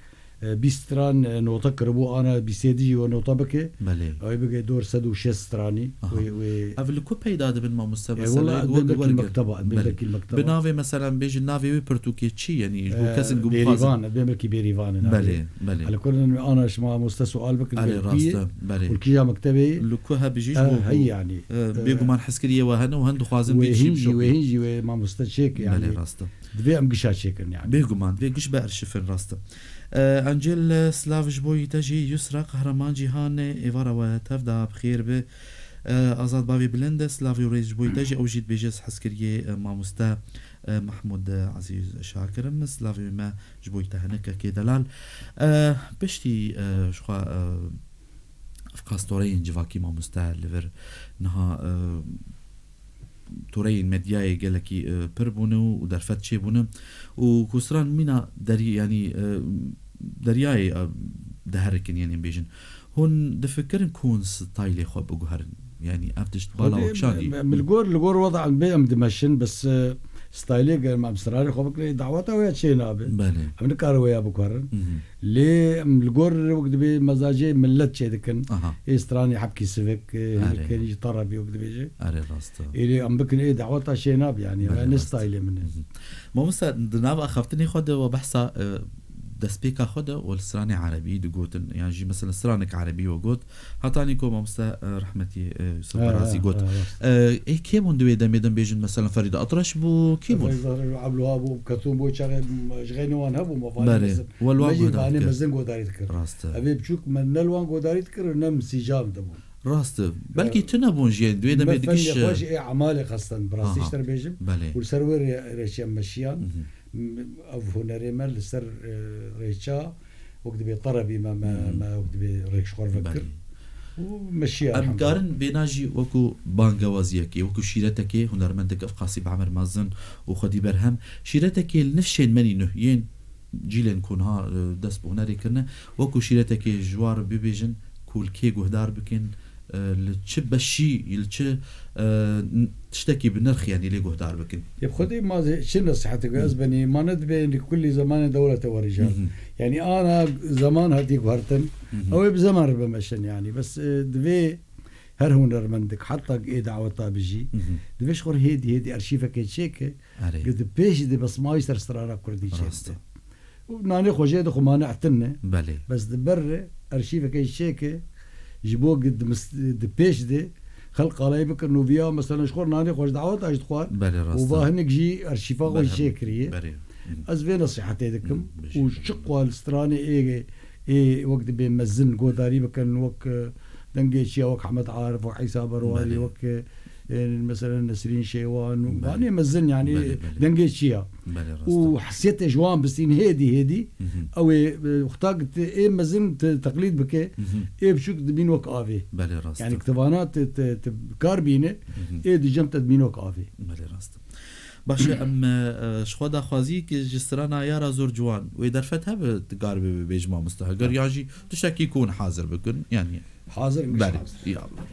e, bîst stran, e, nota kiribû, ana bîst êdî jî we nota bike. Belê. Ew ê bike dor sed û şêst stranî. Aha. Wê, wê Ev li ku peyda dibin mamoste? E, mesela, wela, wek, bê belkî wergir. mekteba, bê Belê. belkî mekteba. Bi navê, mesela, em bêjin navê wî pirtûkê çi? Yanî ji bo E, kesên ku bixwazin. Bêrîvan, bê belkî Bêrîvan e navê. Belê, belê. Hele kurin ana ji mamoste sual bikin, Erê, belkî rast e, belê. û kîja mektebê Li ku hebijî ji E, bo hey ku, yani. e, E, bêguman hezkiriyê we hene û hin dixwazin Wê bê hîn jî, çî wê hîn jî wê mamoste çêk, yani. Belê, rast e. Divê em gişa çêkin, yani. Bêguman, divê giş biarşîfin, rast e. E, Ancil, e, silav ji bo te jî, Yusra Qehreman Cîhan, e, êvara we tev da, bi xêr be. E, Azad Bavê Bilind, silavê û rêz ji bo te jî, ew jî dibêje, ez hezkiriyê, e, mamoste, e, Mahmûd, e, Ezîz Şakir im, silavê me ji bo te hene, kekê delal. E, piştî, e, ji xwe, e, Ev qas toreyên civakî mamoste li vir niha, e, toreyên medyayê gelekî, e, pir bûne û derfet çêbûne û ku stran mîna derî-, yanî, e, deryayê, e, diherikin, yanî bêjin. Hûn difikirin ku hûn staylê xwe biguherin? Yanî ev tişt bala Xwedê we kişan dî? em, em li gor, li gor weda em bê em dimeşin, bes, e, staylê ger em stranê xwe bikin, daweta wê çê nabe. Belê. Em nikarin wê ya biguherin. Mhm. Lê em li gor wek dibê mezacê millet çêdikin. Aha. Ê stranê hebkî sivik, ê Erê. hinek hênî ji Terebî wek dibêje. Erê, rast e. Ê lê em bikin ê daweta çê nabe, yanî, Belê, ev ne rast. staylê min e. Mhm. Mamoste, di nav axaftinê xwe de we behsa, e, destpêka xwe de we li stranê erebî digotin, yan jî mesela stranek erebî we got, hetanî ku mamoste, e, rehmetî, e, Yusuf Ha, Berazî ha, got. ha, rast. E, ê kê bûn di wê demê de bêjin, mesela Ferîd Atreş bû, kê bûn? Ferîd Atreş û Ebluha bû, Ketûn bû, çaxê, m, ji xeynê wan hebû, me vanê Berê, mezin. we li wan Me jî guhdar vanê dikir. mezin godarî dikir. Rast e. Ev ê biçûk me ne li wan godarî dikir û ne min sîca em dibûn. Rast e. Belkî Ee, tune bûn jî, di wê demê me digiş, fenê xwe e, jî ê emalê xestin, bi rastî Aha. ji te re bêjim. Belê. Û li ser wê rê-, rêçiya meşiyan, Mhm. m, ev hunerê me li ser, e, rêça, wek dibê terebî me, me, Mhm. me wek dibê rêk ji xwe re vekir. Belê. Û meşiya Em elhamdulillah. karin vêna jî wekû bangewaziyekê, wekû şîretekê, hunermendek ev qasî bi emir mezin û xwedî berhem, şîretekê li nifşên me nî nuh yên cîlên ku niha, e, dest bi hunerê kirine, wekû şîretekê ji wan re bibêjin ku li kê guhdar bikin, e, li çi beşî, li çi, e, n-, tiştekî bi nirx, yanî lê guhdar bikin. Yê xwedê ma zê çi nesihetek ez Hmm. benî, ma ne dibê li kulî zemanê dewlete werî jar. Mhm. Yanî ana zeman hatî guhertin, Mhm. ew ê bi zeman re bimeşin yanî. Bes, e, divê her hunermendek, heta ê daweta bijî, Mhm. divê ji xwe re hêdî hêdî arşîvekê çêke, Erê. Gi di pêş de besmayî ser strana kurdî çêdike. Rast e. Û nanê xwe jê dixwe mane etin ne. Belê. Bes di ber re arşîveke jî çêke, ji bo gi di mis-, di pêş de xelk alayî bikin û viya mesela ji xwe nanê xwe ji daweta jî dixwar. Belê, rast e. Û va hinek jî arşîfa xwe jî Berhem. çêkiriye. Berê. Hı. Ez vê nesîhetê dikim. Hı, û bişî. Çi qal stranê ê, ê wek dibê mezin godarî bikin, wek, e, dengê çiya, wek Hemed Arif, wek Îsa Berwarî, Belê. wek, e, Ê, mesela Nesrîn Şêwan û Belê. vanê mezin, yanî Belê, belê. dengê çi ya? Belê, rast e. Û hesiyetê ji wan bistîn hêdî hêdî, Hı hı. ew ê, e, wexta te ê mezin te teqlîd bike, Hı hı. ê biçûk dibîn wek avê. Belê, rast e. Yanî kitabana te, te, te kar bîne, Hı hı. ê di cem te dibîn wek avê. Belê, rast e. Baş e, em, e, e, ji xwe daxwazî ki ji strana Yara Zor Ciwan wê derfet hebe, tu kar bê bêj mamoste. Heger Ha. yan jî tiştekî ku hûn hazir bikin, yanî. Hazir in, Belê, hazir. ya Allah.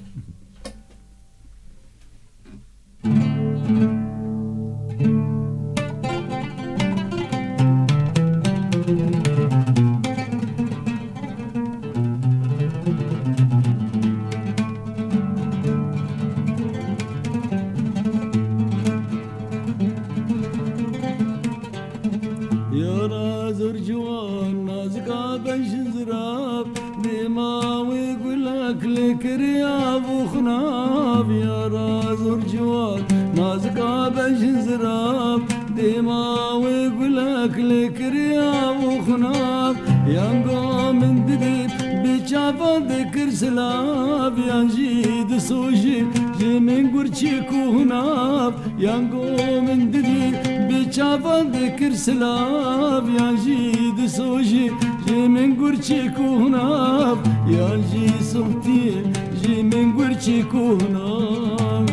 Av û xunav ya razor ciwan, nazika bejin zirav, dêma wê gulek lê kiriya û xunav, yango min didî bi çavan dikir silav, yan jî disojî ji min gurçik û hunav. Yango min didî bi çavan dikir silav, yan jî disojî ji min gurçik û hunav, yan jî sohtiyê ji min gurçik û hunav.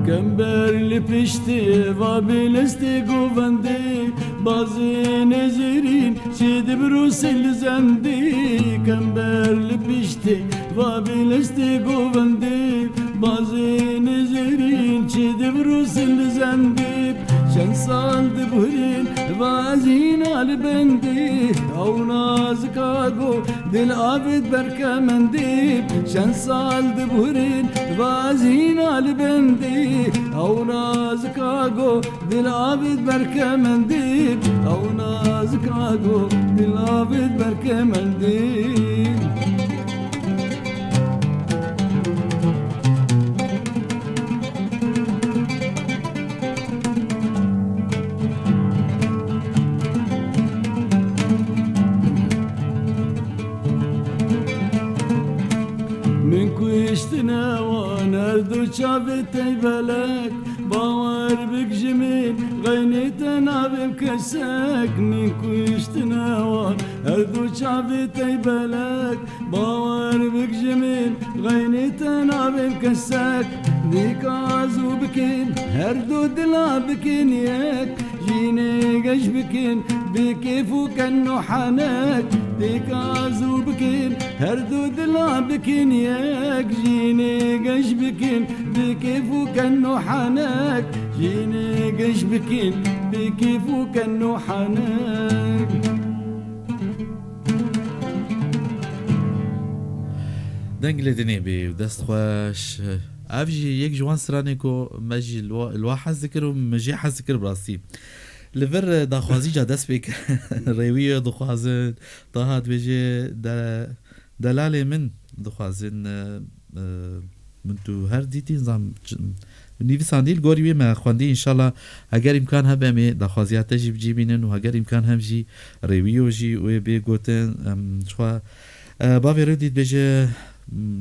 Kember li piştê va bilistê govendê, bazê nêzêrîn çê dibirûsê li zendê. Kember li piştê va bilistê govendê, bazê nêzêrîn çê dibirûsê li zendê. Çend sal dibuhirên va ez hîna li bendê, ew nazika go dil avêt berkemendê. Çend sal dibuhirên va ez hîna li bendê, ew nazika go dil avêt berkemendê, ew nazika go dil avêt berkemendê. Min kuştine wan her du çavê teybelek, bawer bik ji min xeynê te navê kesek. Min kuştine wan her du çavê teybelek, bawer bik ji min xeynê te navê kesek. Dîka zû bikin her du dila bikin yek, jînê geş bikin bi kêf û ken û henek. Dîka zû bikin her du dila bikin yek, jînê geş bikin bi kêf û ken û henek. Jînê geş bikin bi kêf û ken û henek. Deng li dinê bê û dest xweş. Ev jî yek ji wan stranê ku me jî li wa, li wa hez dikir û min jê hez dikir bi rastî. Li vir, e, daxwazî ca dest pê kir. Rêwî dixwazin. Taha dibêje de, delalê min dixwazin, e, e, min tu her dîtî zam, ç-, nivîsandî li gorî wê me xwendî, înşallah heger îmkan hebe em ê daxwaziya te jî bi cî bînin û heger îmkan hem jî rêwîyo jî wê bê gotin. Em, çixwe, e, bavê Rêwdî dibêje,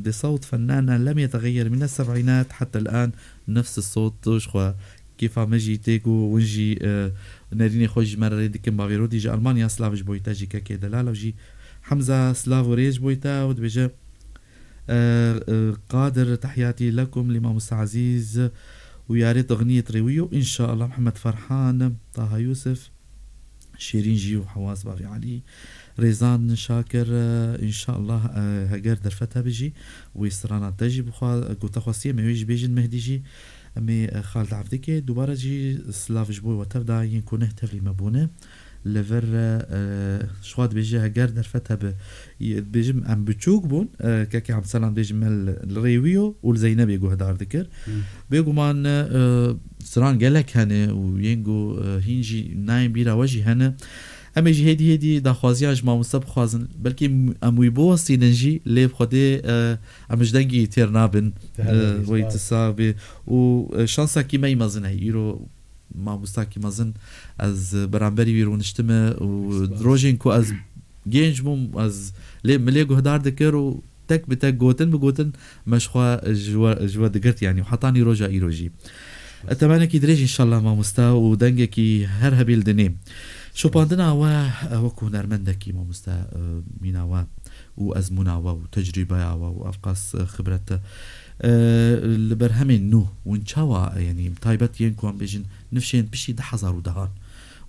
"De sawt fennana lem yetegeyer mine seb'înat heta el-an nefs sawt", jixwe kêfa me jî tê ku hûn jî, e, nerînê xwe ji me re rê dikin. Bavê Rêwdî ji Almanya, silav ji bo te jî kekê delal ew jî Hemza, silav û rêz ji bo te û dibêje, e, e, Qadir, tehiyatî lekum, li Mamosta Ezîz û yarê Dixniyê Rêwî û înşallah Mihemed Ferhan, Taha Yûsif, Şêrîn jî û Hewaz bavê Elî, Rêzan Şakir, e, înşallah, e, heger derfet hebe jî wê strana te jî bixwa, ku te xwestiye me wê jî bêjin Mehdî jî, em ê, e, Xalid Evdikê dubare jî silav ji bo we tev da yên ku neh tevlî me bûne. Li vir, e, ji xwe dibêje heger derfet hebe. Dibêjim em biçûk bûn, e, kekê Hemselan dibêjim me li, li Rêwî yo û li Zeynebê guhdar dikir. Hmm. Bêguman, e, stran gelek hene û yên ku, e, hîn jî nayên bîra we jî hene. Em ê jî hêdî hêdî daxwaziyan ji mamoste bixwazin. Belkî em wî biwestînin jî, lê bi Xwedê, e, em ji dengî têr nabin. Te hebe, e, wê spas. Tu sax bê. Û, e, şansekî me yî mezin heye. Îro mamostakî mezin, ez beramberî wî rûniştime û spas. Di rojên ku ez genc bûm, ez lê, min lê guhdar dikir û tek bi tek, gotin bi gotin me ji xwe ji we, ji we digirt, yanî hetanî roja îro jî. Spas. Temenekî dirêj înşallah mamoste û dengekî her hebî li dinê. Şopandina we, e, wek hunermendekî mamoste, e, mîna we û ezmûna we û tecrîbeya we û evqas, e, xibret, e, li berhemên nû hûn çawa, yanî taybet yên ku em bêjin nifşên piştî du hezar û dehan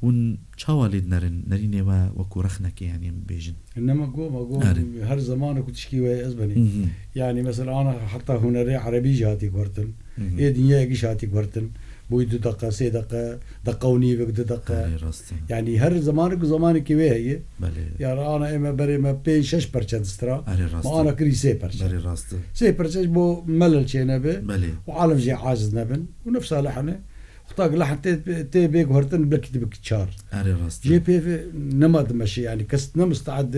hûn çawa lê dinerin, nerînê we wekû rexnekê, yanî em bêjin? Nema go, ma go, Erê. Her zaman ku tişkî we ez benî. Hı hı. Yanî mesela ana heta hunerê erebî jî hatî guhertin. Hı hı. Ê dinyayê jî hatî guhertin. Bûyî du deqe, sê deqe, deqe û nîvek, du deqe. Erê, rast e. Yanî her zemanek û zemanekî wê heye. Belê. Yani ana ême berê me pênc şeş perçe distira. Erê, rast e. Me ana kirî sê perçe. Belê, rast e. Sê perçe ji bo melel çênebe. Belê. Û alem jê aciz nebin. Û nefsa lehne. Xwe tak lehn tê, tê bê guhertin bilekî dibik çar. Erê, rast e. Jê pê ve nema dimeşe, yani kes ne musteed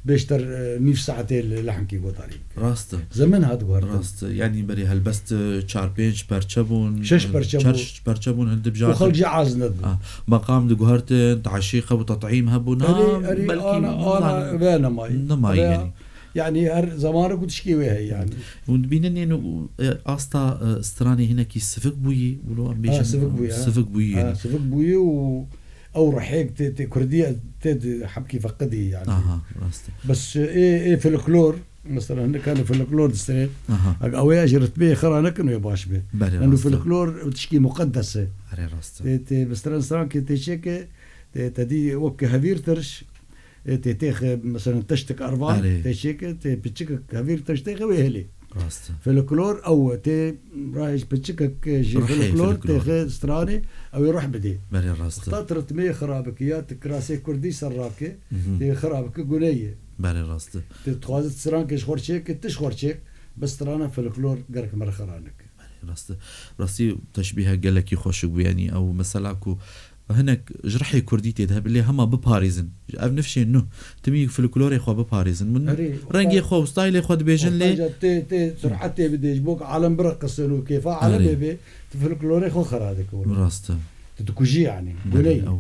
bêşter, e, nîv saetê li lehenkî godarî bike. Rast e. Zemin hat guhertin. Rast e. Yani berê helbest, e, çar pênc perçe bûn. Şeş perçe bûn. Şeş perçe bûn, hindib jar. Û xelk jî aciz nebûn. Ah, meqam diguhertin, teşîq hebû, tet'îm hebû, na, erê, erê, belkî ana, ana vê nemayî. Nemayî yani. Yani her zamanê ku tişkî wê heye yani. Hûn dibînin ên û, e, asta, e, stranê hinekî sivik bûyî, wilo em Ha, bêjin, sivik bûyî, ha. Sivik bûyî Ha, yani. Sivik bûyî û ew rihêk tê, tê kurdî tê di hemkî feqidî yani. Aha, rast e. Bes ê, ê folklor, mesela hinek hene folklor diserê, Aha. Ev ew ê ji ritmê xira nekin wê baş be. Belê, Yani rast e. Folklor tişkî muqeddes e. Erê, rast e. Tê, tê bi stran strankê tê çêke, tê, te dî wek hevîr tirş, Ê, tê têxe, mesela, teştek arvan, Erê. Tê çêke, tê piçikek hevîr teştêxe wê helê. Rast e. Folklor ew e, tê rayê ji piçikek ji Ruhê folklor folklor. Têxe stranê, ew ê ruh bidê. Belê, rast e. Wexta tu ritmê xirab bikî, ya tu kirasê kurdî ser rake, Mhm. Tê xirab bikî, guneyê. Belê, rast e. Tu dixwazî tu strankê ji xwe çêke, tu ji xwe çêk, bi strana folklor gerek me re xira neke. Belê, rast e. Rastî teşbîhe gelekî xweşik bû, yanî ew mesela ku hinek ji rihê kurdî tê de hebe, lê hema biparêzin. Ev nifşên nû, timî folklorê xwe biparêzin. Min Erê, rengê xwe û staylê xwe dibêjin, lê Xwesta tê, tê sur'etê bidê, ji bo ku alem bireqisin û kêfa Erê. Alemê bê, tu folklorê xwe xira dike wilo. Rast e. Tu dikujî yani, Belê, guneyî. Ew.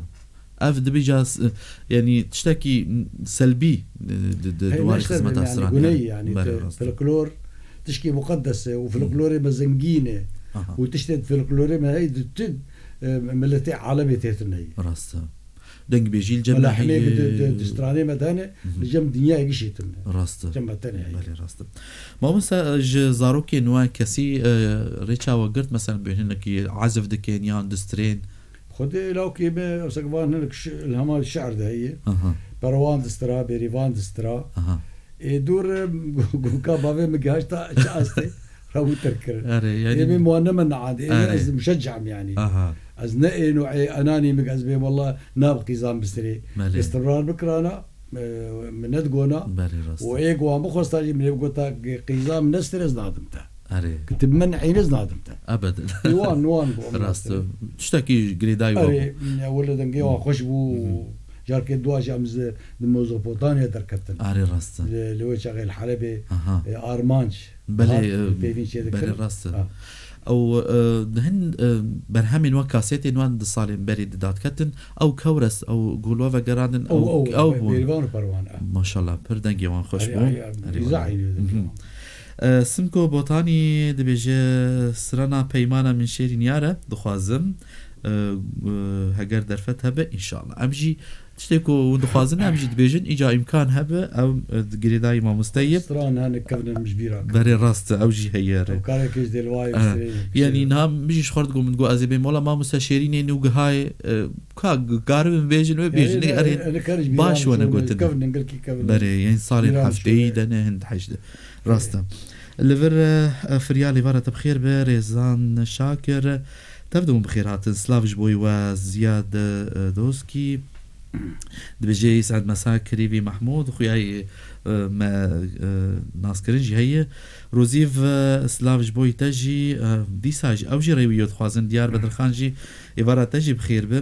Ev dibêja s-, yanî tiştekî selbî di, di, di Hey, diwarê neşter xizmeta yani, stranê guneyî yani. Yani, Belê, tu rast e. Folklor tişkî muqeddes e û Hı. Folklorê me zengîn e. Aha. Û tiştê folklorê me hey di tu, e, miletê alemê tê tune ye. Rast e. Dengbêjî li cem me Melahimê heye. Bi di, di, di stranê me de ne, Hı hı. Li cem dinyayê gişî tune. Rast e. Cem me tenê heye. Belê, rast e. Mamoste, ji zarokên we kesî, e, rê çawa girt, mesela, bi hinekî ezif dikin yan distrên? Xwedê lawkê me, ewsek van hinek şi-, li hema şi'ir de heye. Aha. Perwan distira, bêrîvan distira. Aha. Ê dûr, e, gu-, gu-, ka bavê min gihişta çi astê, rabû terkirin. Erê, yani Ê min wan ne min neandê, ê min Erê. Ez muşeccam yani. Aha. Ez ne ê nû ê enanî min ez bê walla nab qîzan bistirê. Belê. Istimrar bikirana, e, min nedigona. Belê, rast. Û ê ku wan bixwesta jî min ê bigota qîza min nestir ez nadim te. Erê. Ki tu min eyn ez nadim te. Ebed. Wan, wan bû em Rast. Nastir. Tiştekî girêdayî wa Erê, bû. Ya wele dengê wan xweş bû. Mhm. Carkê dua jî em zi-, di Mezopotamya derketin. Erê, rast e. Li, li wê çaxê li Helebê, Aha. E, armanc. Belê, Hat, e, peyvîn çê dikirin. Belê, rast e. Ha. Ew, e, di hin, e, berhemên we kasetên wan di salên berê di dadketin. Ew kewres, ew gul we vegerandin, Ew, ew, ew, ew bûn. Bêrîvan û Perwan, e. Maşallah, pir dengê wan xweş Erê, bû. Erê, erê, Erê, îza wele. Eynî dengê Hı hı. Wan. E, Simko Botanî dibêje, Sirena peymana min şêrîn yare, dixwazim, e, e, heger derfet hebe, înşallah. Em jî tiştê ku hûn dixwazin, em jî dibêjin, îca îmkan hebe, ew, e, girêdayî mamoste ye. Stran hene kevin em ji bîra kirin. Berê rast e, ew jî heye re. Ew karekê ji dê li wayê E, bistrê, yanî bistrê. Niha min jî ji xwe re digot, min digot, ez ê bêm, wela mamoste şêrînê nû gihayê, e, ka, karibin bêjin, wê Yanî bêjin, ne, erê, e, ne kar ji bîra baş min wene çûne, gotin. Kevin, gelkî kevin. Berê, yên salên Bîra min hefteyî çûne. De ne hin hejde. Rast e. Li vir, e, firyalê vara te bi xêr be, Rêzan Şakir. Tev de hûn bi xêr hatin. Silav ji bo we Ziyad, e, Doskî. Dibêje Îsad Mesa, Kirîvî Mehmûd, xuyayê, e, me, e, naskirin jî heye. Rozîv, e, silav ji bo te jî, e, dîsa jî, ew jî rêwiyo dixwazin. Diyar Bedirxan jî êvara te jî bi xêr be.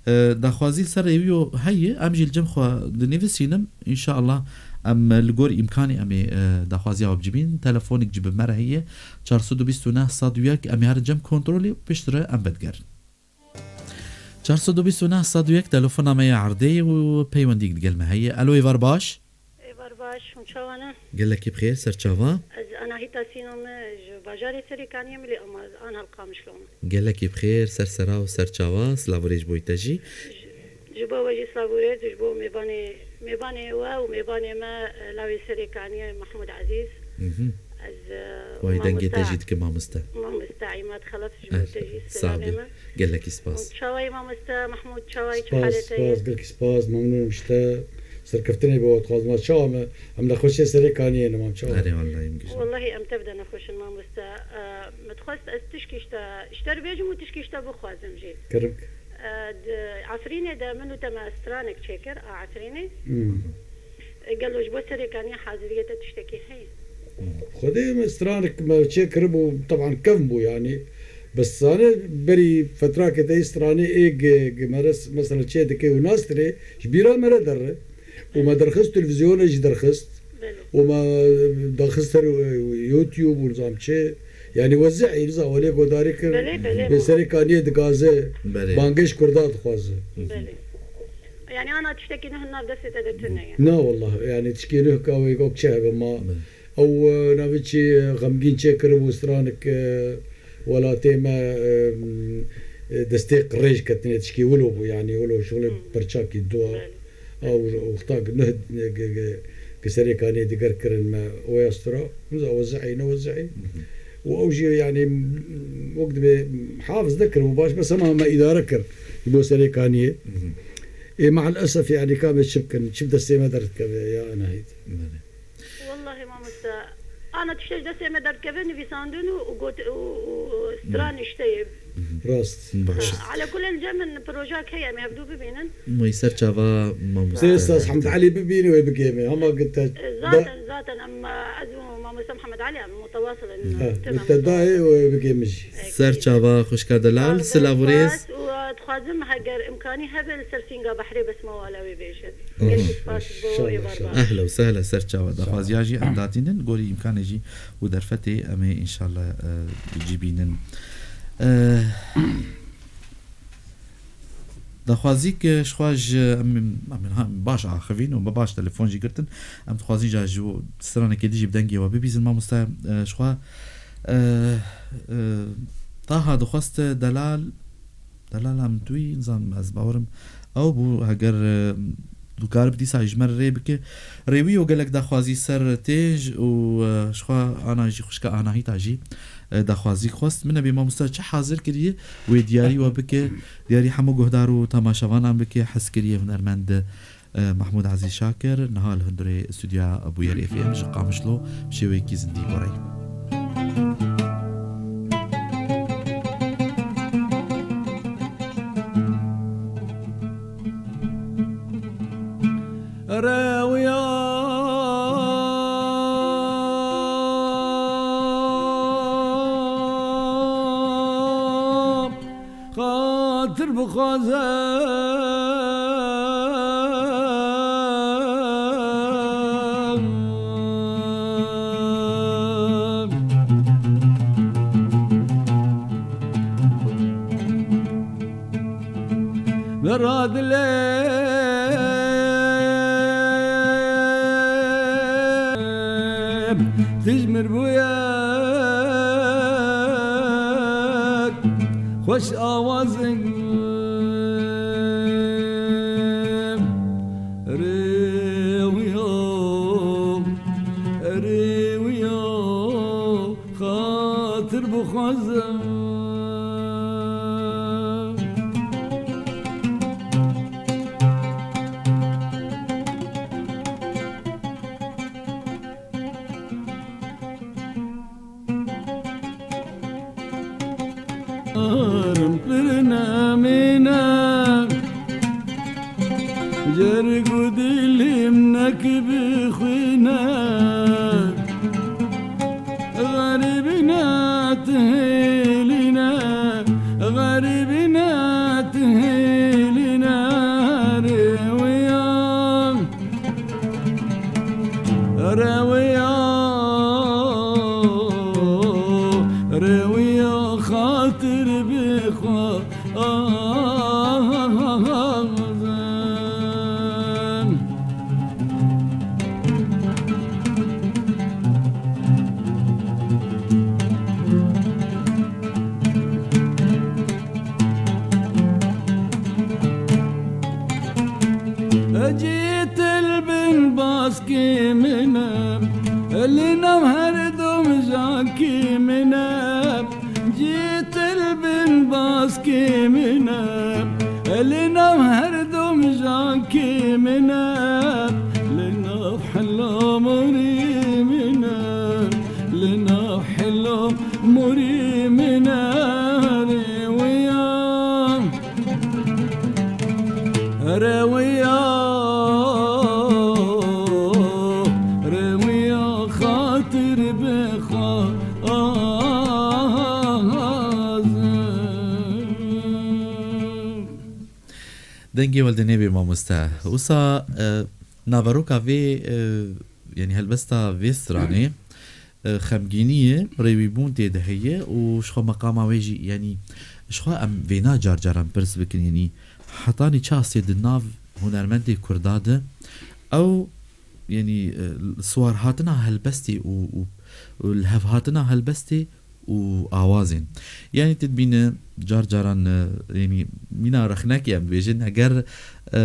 E, daxwazî li ser rêwiyo heye, em jî li cem xwe dinivîsînim. Înşallah em li gor îmkanê em ê, e, daxwaziya we bicibîn. Telefonêk jî bi me re heye. Çar sed û bîst û neh sed û yek, em ê herin cem kontrolê û piştre em vedigerin. Çar sed û bîst û neh sed û yek telefona me ya erdê û peywendîk digel me heye. Alo, êvar baş. Êvar baş, hûn çawa ne? Gelekî bi xêr, ser çava? Ez Anahîta Sîno me, ji bajarê Serêkaniyê me, lê ama ez an Helqamişlo me. Gelekî bi xêr, ser sera û ser çava, silav û rêz ji bo te jî. Ji, ji bo we jî silav û rêz û ji bo mêvanê, mêvanê we û mêvanê me, e, lawê Serêkaniyê Mehmûd Ezîz. Mhm. Ez, e, Way dengê te mamoste, jî dikim mamoste. Mamoste Îmad Xelef ji bo Eh, te jî sağ selamê be. Me. Gelekî spas. Çawayî mamoste Mehmûd, çawayî çi Spas, halê te ye? Spas, gelekî spas, memnûn im ji te. Serkeftinê bi we dixwazim. Ma çawa me, em nexweşê Serê Kaniyê ne, mam çawa? Erê, wellahî, em gişt. Wellahî em tev de nexweş in, mamoste. E, min dixwest ez tişkî ji te, ji te re bêjim û tişkî ji te bixwazim jî. Kerem. E, di Efrînê de min û te me stranek çêkir, a Efrînê. Hmm. E, gelo ji bo Serê Kaniyê haziriyê te tiştekî heye? Xwedê me stranek me çêkiribû, teban kevn bû, yanî. Bes sane berî fetrakê te stranê ê gi, gi me re s-, mesela çê dike û nastirê, ji bîra me re derre. Û me derxist, televîzyonê jî derxist. Belê. Û me daxist ser, e, YouTube û nizam çi. Yanî wezî, nizam welê godarî kir. Belê, belê. Bê Serê Kaniyê digaze, Belê. bangê ji Kurda dixwaze. Belê. Yanî ana tiştekî nuh nav destê te de tune ye. Na wallah, yanî tişkê nuh ka wê gok çi hebe ma. Belê. Ew, e, navê çi, e, xemgîn çêkiribû stranik, e, welatê me, e, e, destê qirêj ketine tişkî wilo bû, yanî wilo şixulê Hmm. perçakî dua. Belê. Ew wexta gi nuh, gi, gi, gi Serê Kaniyê diger kirin me oya stra. Min za wezî, ne wezî. Hı hı. Û ew jî, yanî, wek dibê hafiz nekiribû baş, bes hema me îdare kir ji bo Serê Kaniyê. Hı hı. Ê, me'el esef, yanî, ka me çi bikin, çi bi destê me derdikeve, ya Enahît. Belê. Wellahî mamoste, ana tiştê ji destê me derdikeve nivîsandin û, û got, û, û stran Hmm. işte ye. Rast. Baş. Ha, ala kulel cem min projak heye, em hevdû bibînin. Mey ser çava mamoste. Sê Ustaz Hemed Elî bibîne wê bigême. Hema gite. Zaten, zaten em, ez û mamoste Muhammed Elî em mutewasıl in. Ha, tüm em te dayê wê bigême jî. Ser çava xwişka delal, Sağ ol, silav û rêz. Spas û, e, dixwazim heger imkanî hebe li ser Sînga Behrê bes mewala wê bêjin. Aha. Gelek spas ji bo wê barbar. Ehla û sehla ser çava daxwaziya jî em datînin, gorî îmkanê jî û derfetê em ê înşallah, e, cî bînin. E, daxwazîk, e, ji xwe ji em, em ha baş axivîn û bi baş telefon jî girtin. Em dixwazin jî ji stranekê dijî bi dengê we bibîzin mamoste, e, ji xwe, e, e, Taha dixwest delal, delala min tu yî, nizam ez bawerim ew bû, heger, e, tu karib dîsa ji me re rê bike. Rêwî û gelek daxwazî ser tê û, e, ji xwe ana jî xwişka Anahîta jî, e, daxwazî xwest. Min nebê mamoste çi hazir kiriye wê diyarî we bike, diyarî hemû guhdar û temaşevanan bike, hez kiriye hunermend, e, Mahmûd Ezîz Şakir, niha li hundirê stûdyoya Bûyer F M ji Qamişlo bi şêweyekî zindî gorey. Rêwiya xatir bixwaze. Vera dilê tijmir bûye xweş awazin. Rêwiya, rêwiya. Xatir bixwazim. Arim pir nemîne, cerg û dilîm nek bixwîne. Xerîbîne tu hêlîne, xerîbîne tu hêlîne, rêwiya, rêwiya, rêwiya xatir bixwe. Azim. Murî min e, rewiya, rewiya, rewiya xatir bi xwe azim. Dengê we li dinê bê mamoste. Wisa, e, naveroka vê, e, yanî helbesta vê stranê, e, xemgînî ye, rêwîbûn tê de heye û ji xwe meqama wê jî, yanî ji xwe em vêna car caran pirs bikin, yanî hetanî çi astê di nav hunermendê Kurda de ew, yanî, e, siwarhatina helbestê û, û, û lihevhatina helbestê û awazên. Yanî tu dibîne car caran, e, yanî mîna rexnekê em dibêjin, eger, e,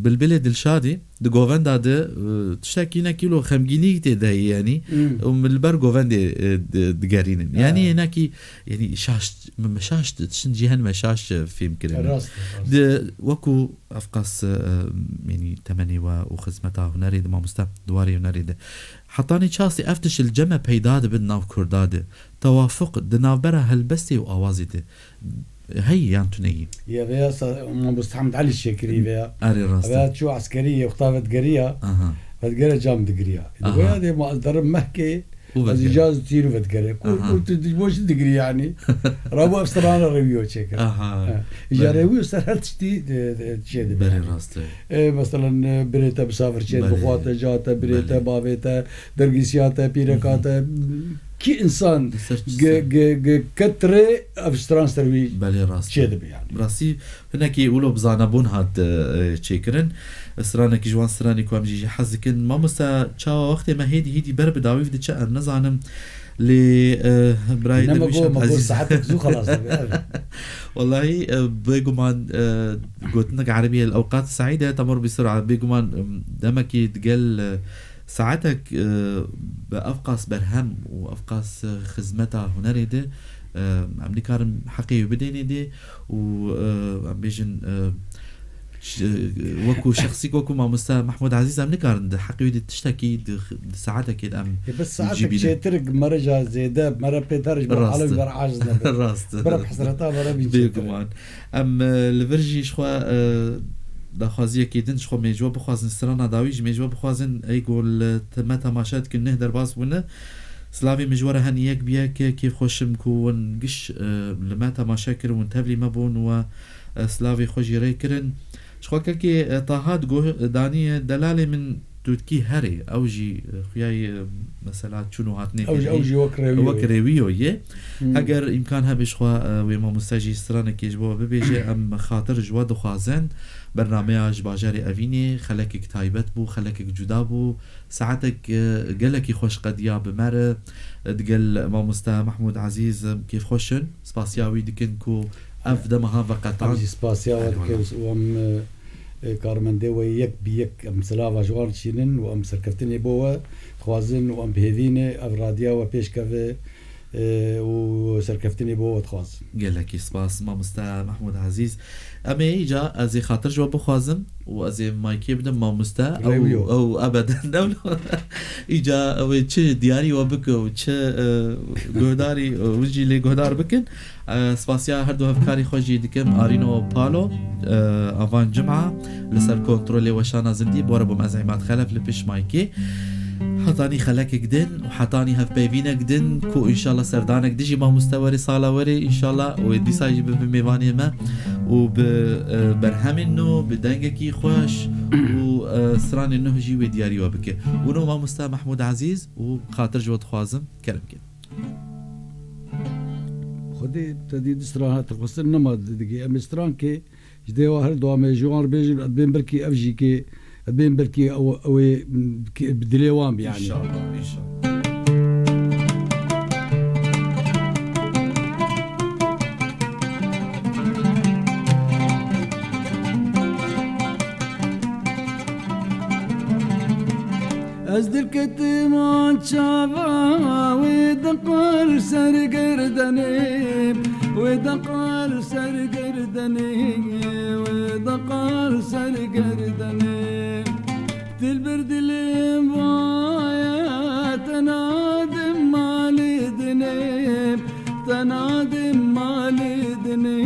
Bilbilê Dilşadî di govenda de, e, tiştekî hinekî wilo xemgînî tê de heye, yanî, Hmm. û min li ber govendê, e, di-, digerînin. Yanî Ha. hinekî, yanî şaş, me, me şaş, tiştin cî hene me şaş, e, fêm kirin. Rast e, rast e. Di, wekû ev qas, e, yanî temenê we û xizmeta hunerê de, mamoste, di warê hunerê de. Hetanî çi astê ev tişt li cem me peyda dibe di nav Kurda de? Tewafuq di navbera helbestê û awazê de heye yan tune ye? Ya veya sa-, Mamoste Hamd Elî çêkirî veya. Erê rast e. Veya çû eskerî yê wexta vedigeriya, Aha. vedigere cam digiriya. Aha. Veya dê ma ez derim mehkê, Û ez vedigere. îcaz tîr û vedigere. Ku, Aha. ku tu ji bo çi digirî yanî? Rabû ev strana rêwiyo çêkir. Aha. Ha. Îca Belê. rêwiyo ser her tiştî, e, e, çê dibe Belê yanî. rast e. E, meselen, e, birê te misafir çê, Belê. bixwa te, ca te, birê te, Belê. bavê te, dergîsiya te, pîreka Hı hı. te, kî insan Li ser çi ge-, ser? ge-, ge-, ket rê ev stran ser wî Belê, rast e. çê dibe yanî. Bi rastî hinekî wilo bi zanebûn hat, e, çêkirin. Stranekî ji wan stranê ku em jî jî hez dikin. Mamoste, çawa wextê me hêdî hêdî ber bi dawî diçe, em nizanim. Lê, e, birayê Ne me Derwîş got, Hamd me got Ezîz. saetek zû xelas dibe, evet. Wellahî, e, bêguman, e, gotinek erebî el ewqat seîde temur bi sur'a. Bêguman, e, demekî digel, e, saetek, e, bi ev qas berhem û ev qas, e, xizmeta hunerê de, e, em nikarin heqê wî bidênê dê û, e, em bêjin, e, Ş-, wekû şexsî, wekû mamoste Mehmûd Ezîz, em nikarin di heqê wî de tiştekî di, di saetekê de em Ê, bes saetek jî bînin. çêtir, mere ja zêde, mere pêter ji ber Rast e. alem ber aciz nebin. Rast e. Bira bi hesreta mere bîn çêtir. Bêguman. Em, e, li vir jî ji xwe, e, daxwaziyekê din ji xwe mêjwe bixwazin, strana dawî jî mêjwe bixwazin, ey ku li te-, me temaşe dikin, neh derbas bûne. Silavê min ji we re hene yek bi yek, kêfxweş im ku hûn giş, e, li me temaşe kirin, hûn tevlî me bûn we, e, silavê xwe jî rê kirin. Ji xwe kekê, e, Taha digo-, daniye, delalê min tu dikî herê, ew jî, e, xuyayê, e, mesela çûn û hatinê Ew jî, ew jî wek rêwiyo wek ye. rêwiyo ye. Hmm. Eger îmkan hebe ji xwe, e, wê mamoste jî stranekê ji bo we bibêje, em xatir ji we dixwazin. Bernameya ji bajarê Evînê xelekek taybet bû, xelekek cuda bû. Saetek, e, gelekî xweş qediya bi me re, e, digel mamoste Mehmûd Ezîz, e, kêfxweş in. Spasiya wî dikin ku ev dema han veqetan. Em jî spasiya we Erê dikin wela. û em, e, e, karmendê we yek bi yek em silava ji wan çînin û em serkeftinê bo we dixwazin û em bi hêvî ne ev radiya we pêş keve, e, û serkeftinê bo we dixwazin. Gelekî spas, mamoste Mehmûd Ezîz. Em ê îca ez ê xatir ji we bixwazim û ez ê maykê bidim mamoste. Ew, Rêwiyo. ew ebeden ew. Îca ew ê çi diyarî we bike û çi, e, guhdarî, e, win jî lê guhdar bikin. E, spasiya her du hevkarî xwe jî dikim, Arîno Palo, e, Avan Cima, li ser kontrolê weşana zindî, bi we re bûm ez Îmad Xelef li pişt maykê. Hetanî xelekek din û hetanî hevpeyvînek din ku înşallah serdanek dijî mamoste werê sala werê înşallah û ê dîsa jî bibe mêvanê me û bi, e, berhemên nû, bi dengekî xweş û, e, stranên nuh jî wê diyarî we bike. Û no mamoste Mehmûd Ezîz û xatir ji we dixwazim, kerem ke. Xwedê te dî di stran hate xwestin nema digê. Em ê strankê Ji dêwa her du em ê ji wan re bêjin, ez bên belkî ev jî kê, ez bên belkî ew, ew ê, m, kê, bi dilê wan bi, yanî. Înşallah, înşallah. Ez derketim an çava wê deqal ser gerdenê, wê deqal ser gerdenê, wê deqal ser gerdenê. Dilber dilim vaye tena dim malê dinê. Senadim malê dinê,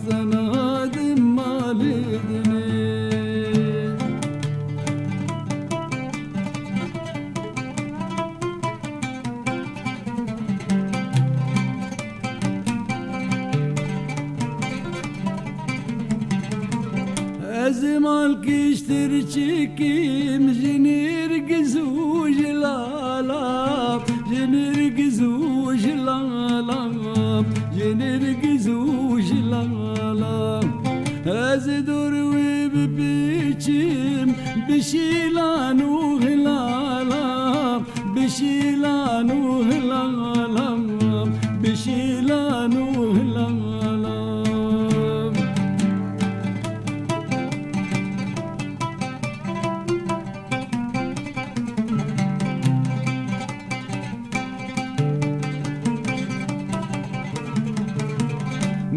senadim malê dinê. Ez ê mal kiştir çikim ji nêrgiz û ji lala, ji nêrgiz û ji lala, ji nêrgiz û ji lala. Ez ê dor wê bipêçim bi şîlan û hilala, bi şîlan û hilala, bi şîlan û hilala.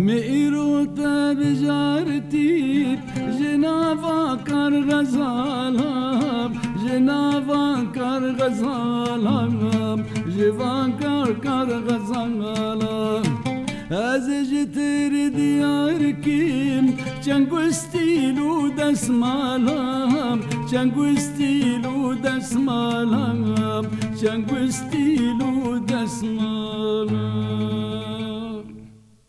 Me îro te bijartî ji nava kar xezala, ji nava kar xezala, ji van kar kar xezala. Ez ji tir diyar kim, çengustîl û desmala, çengustîl û desmala, çengustîl û desmala.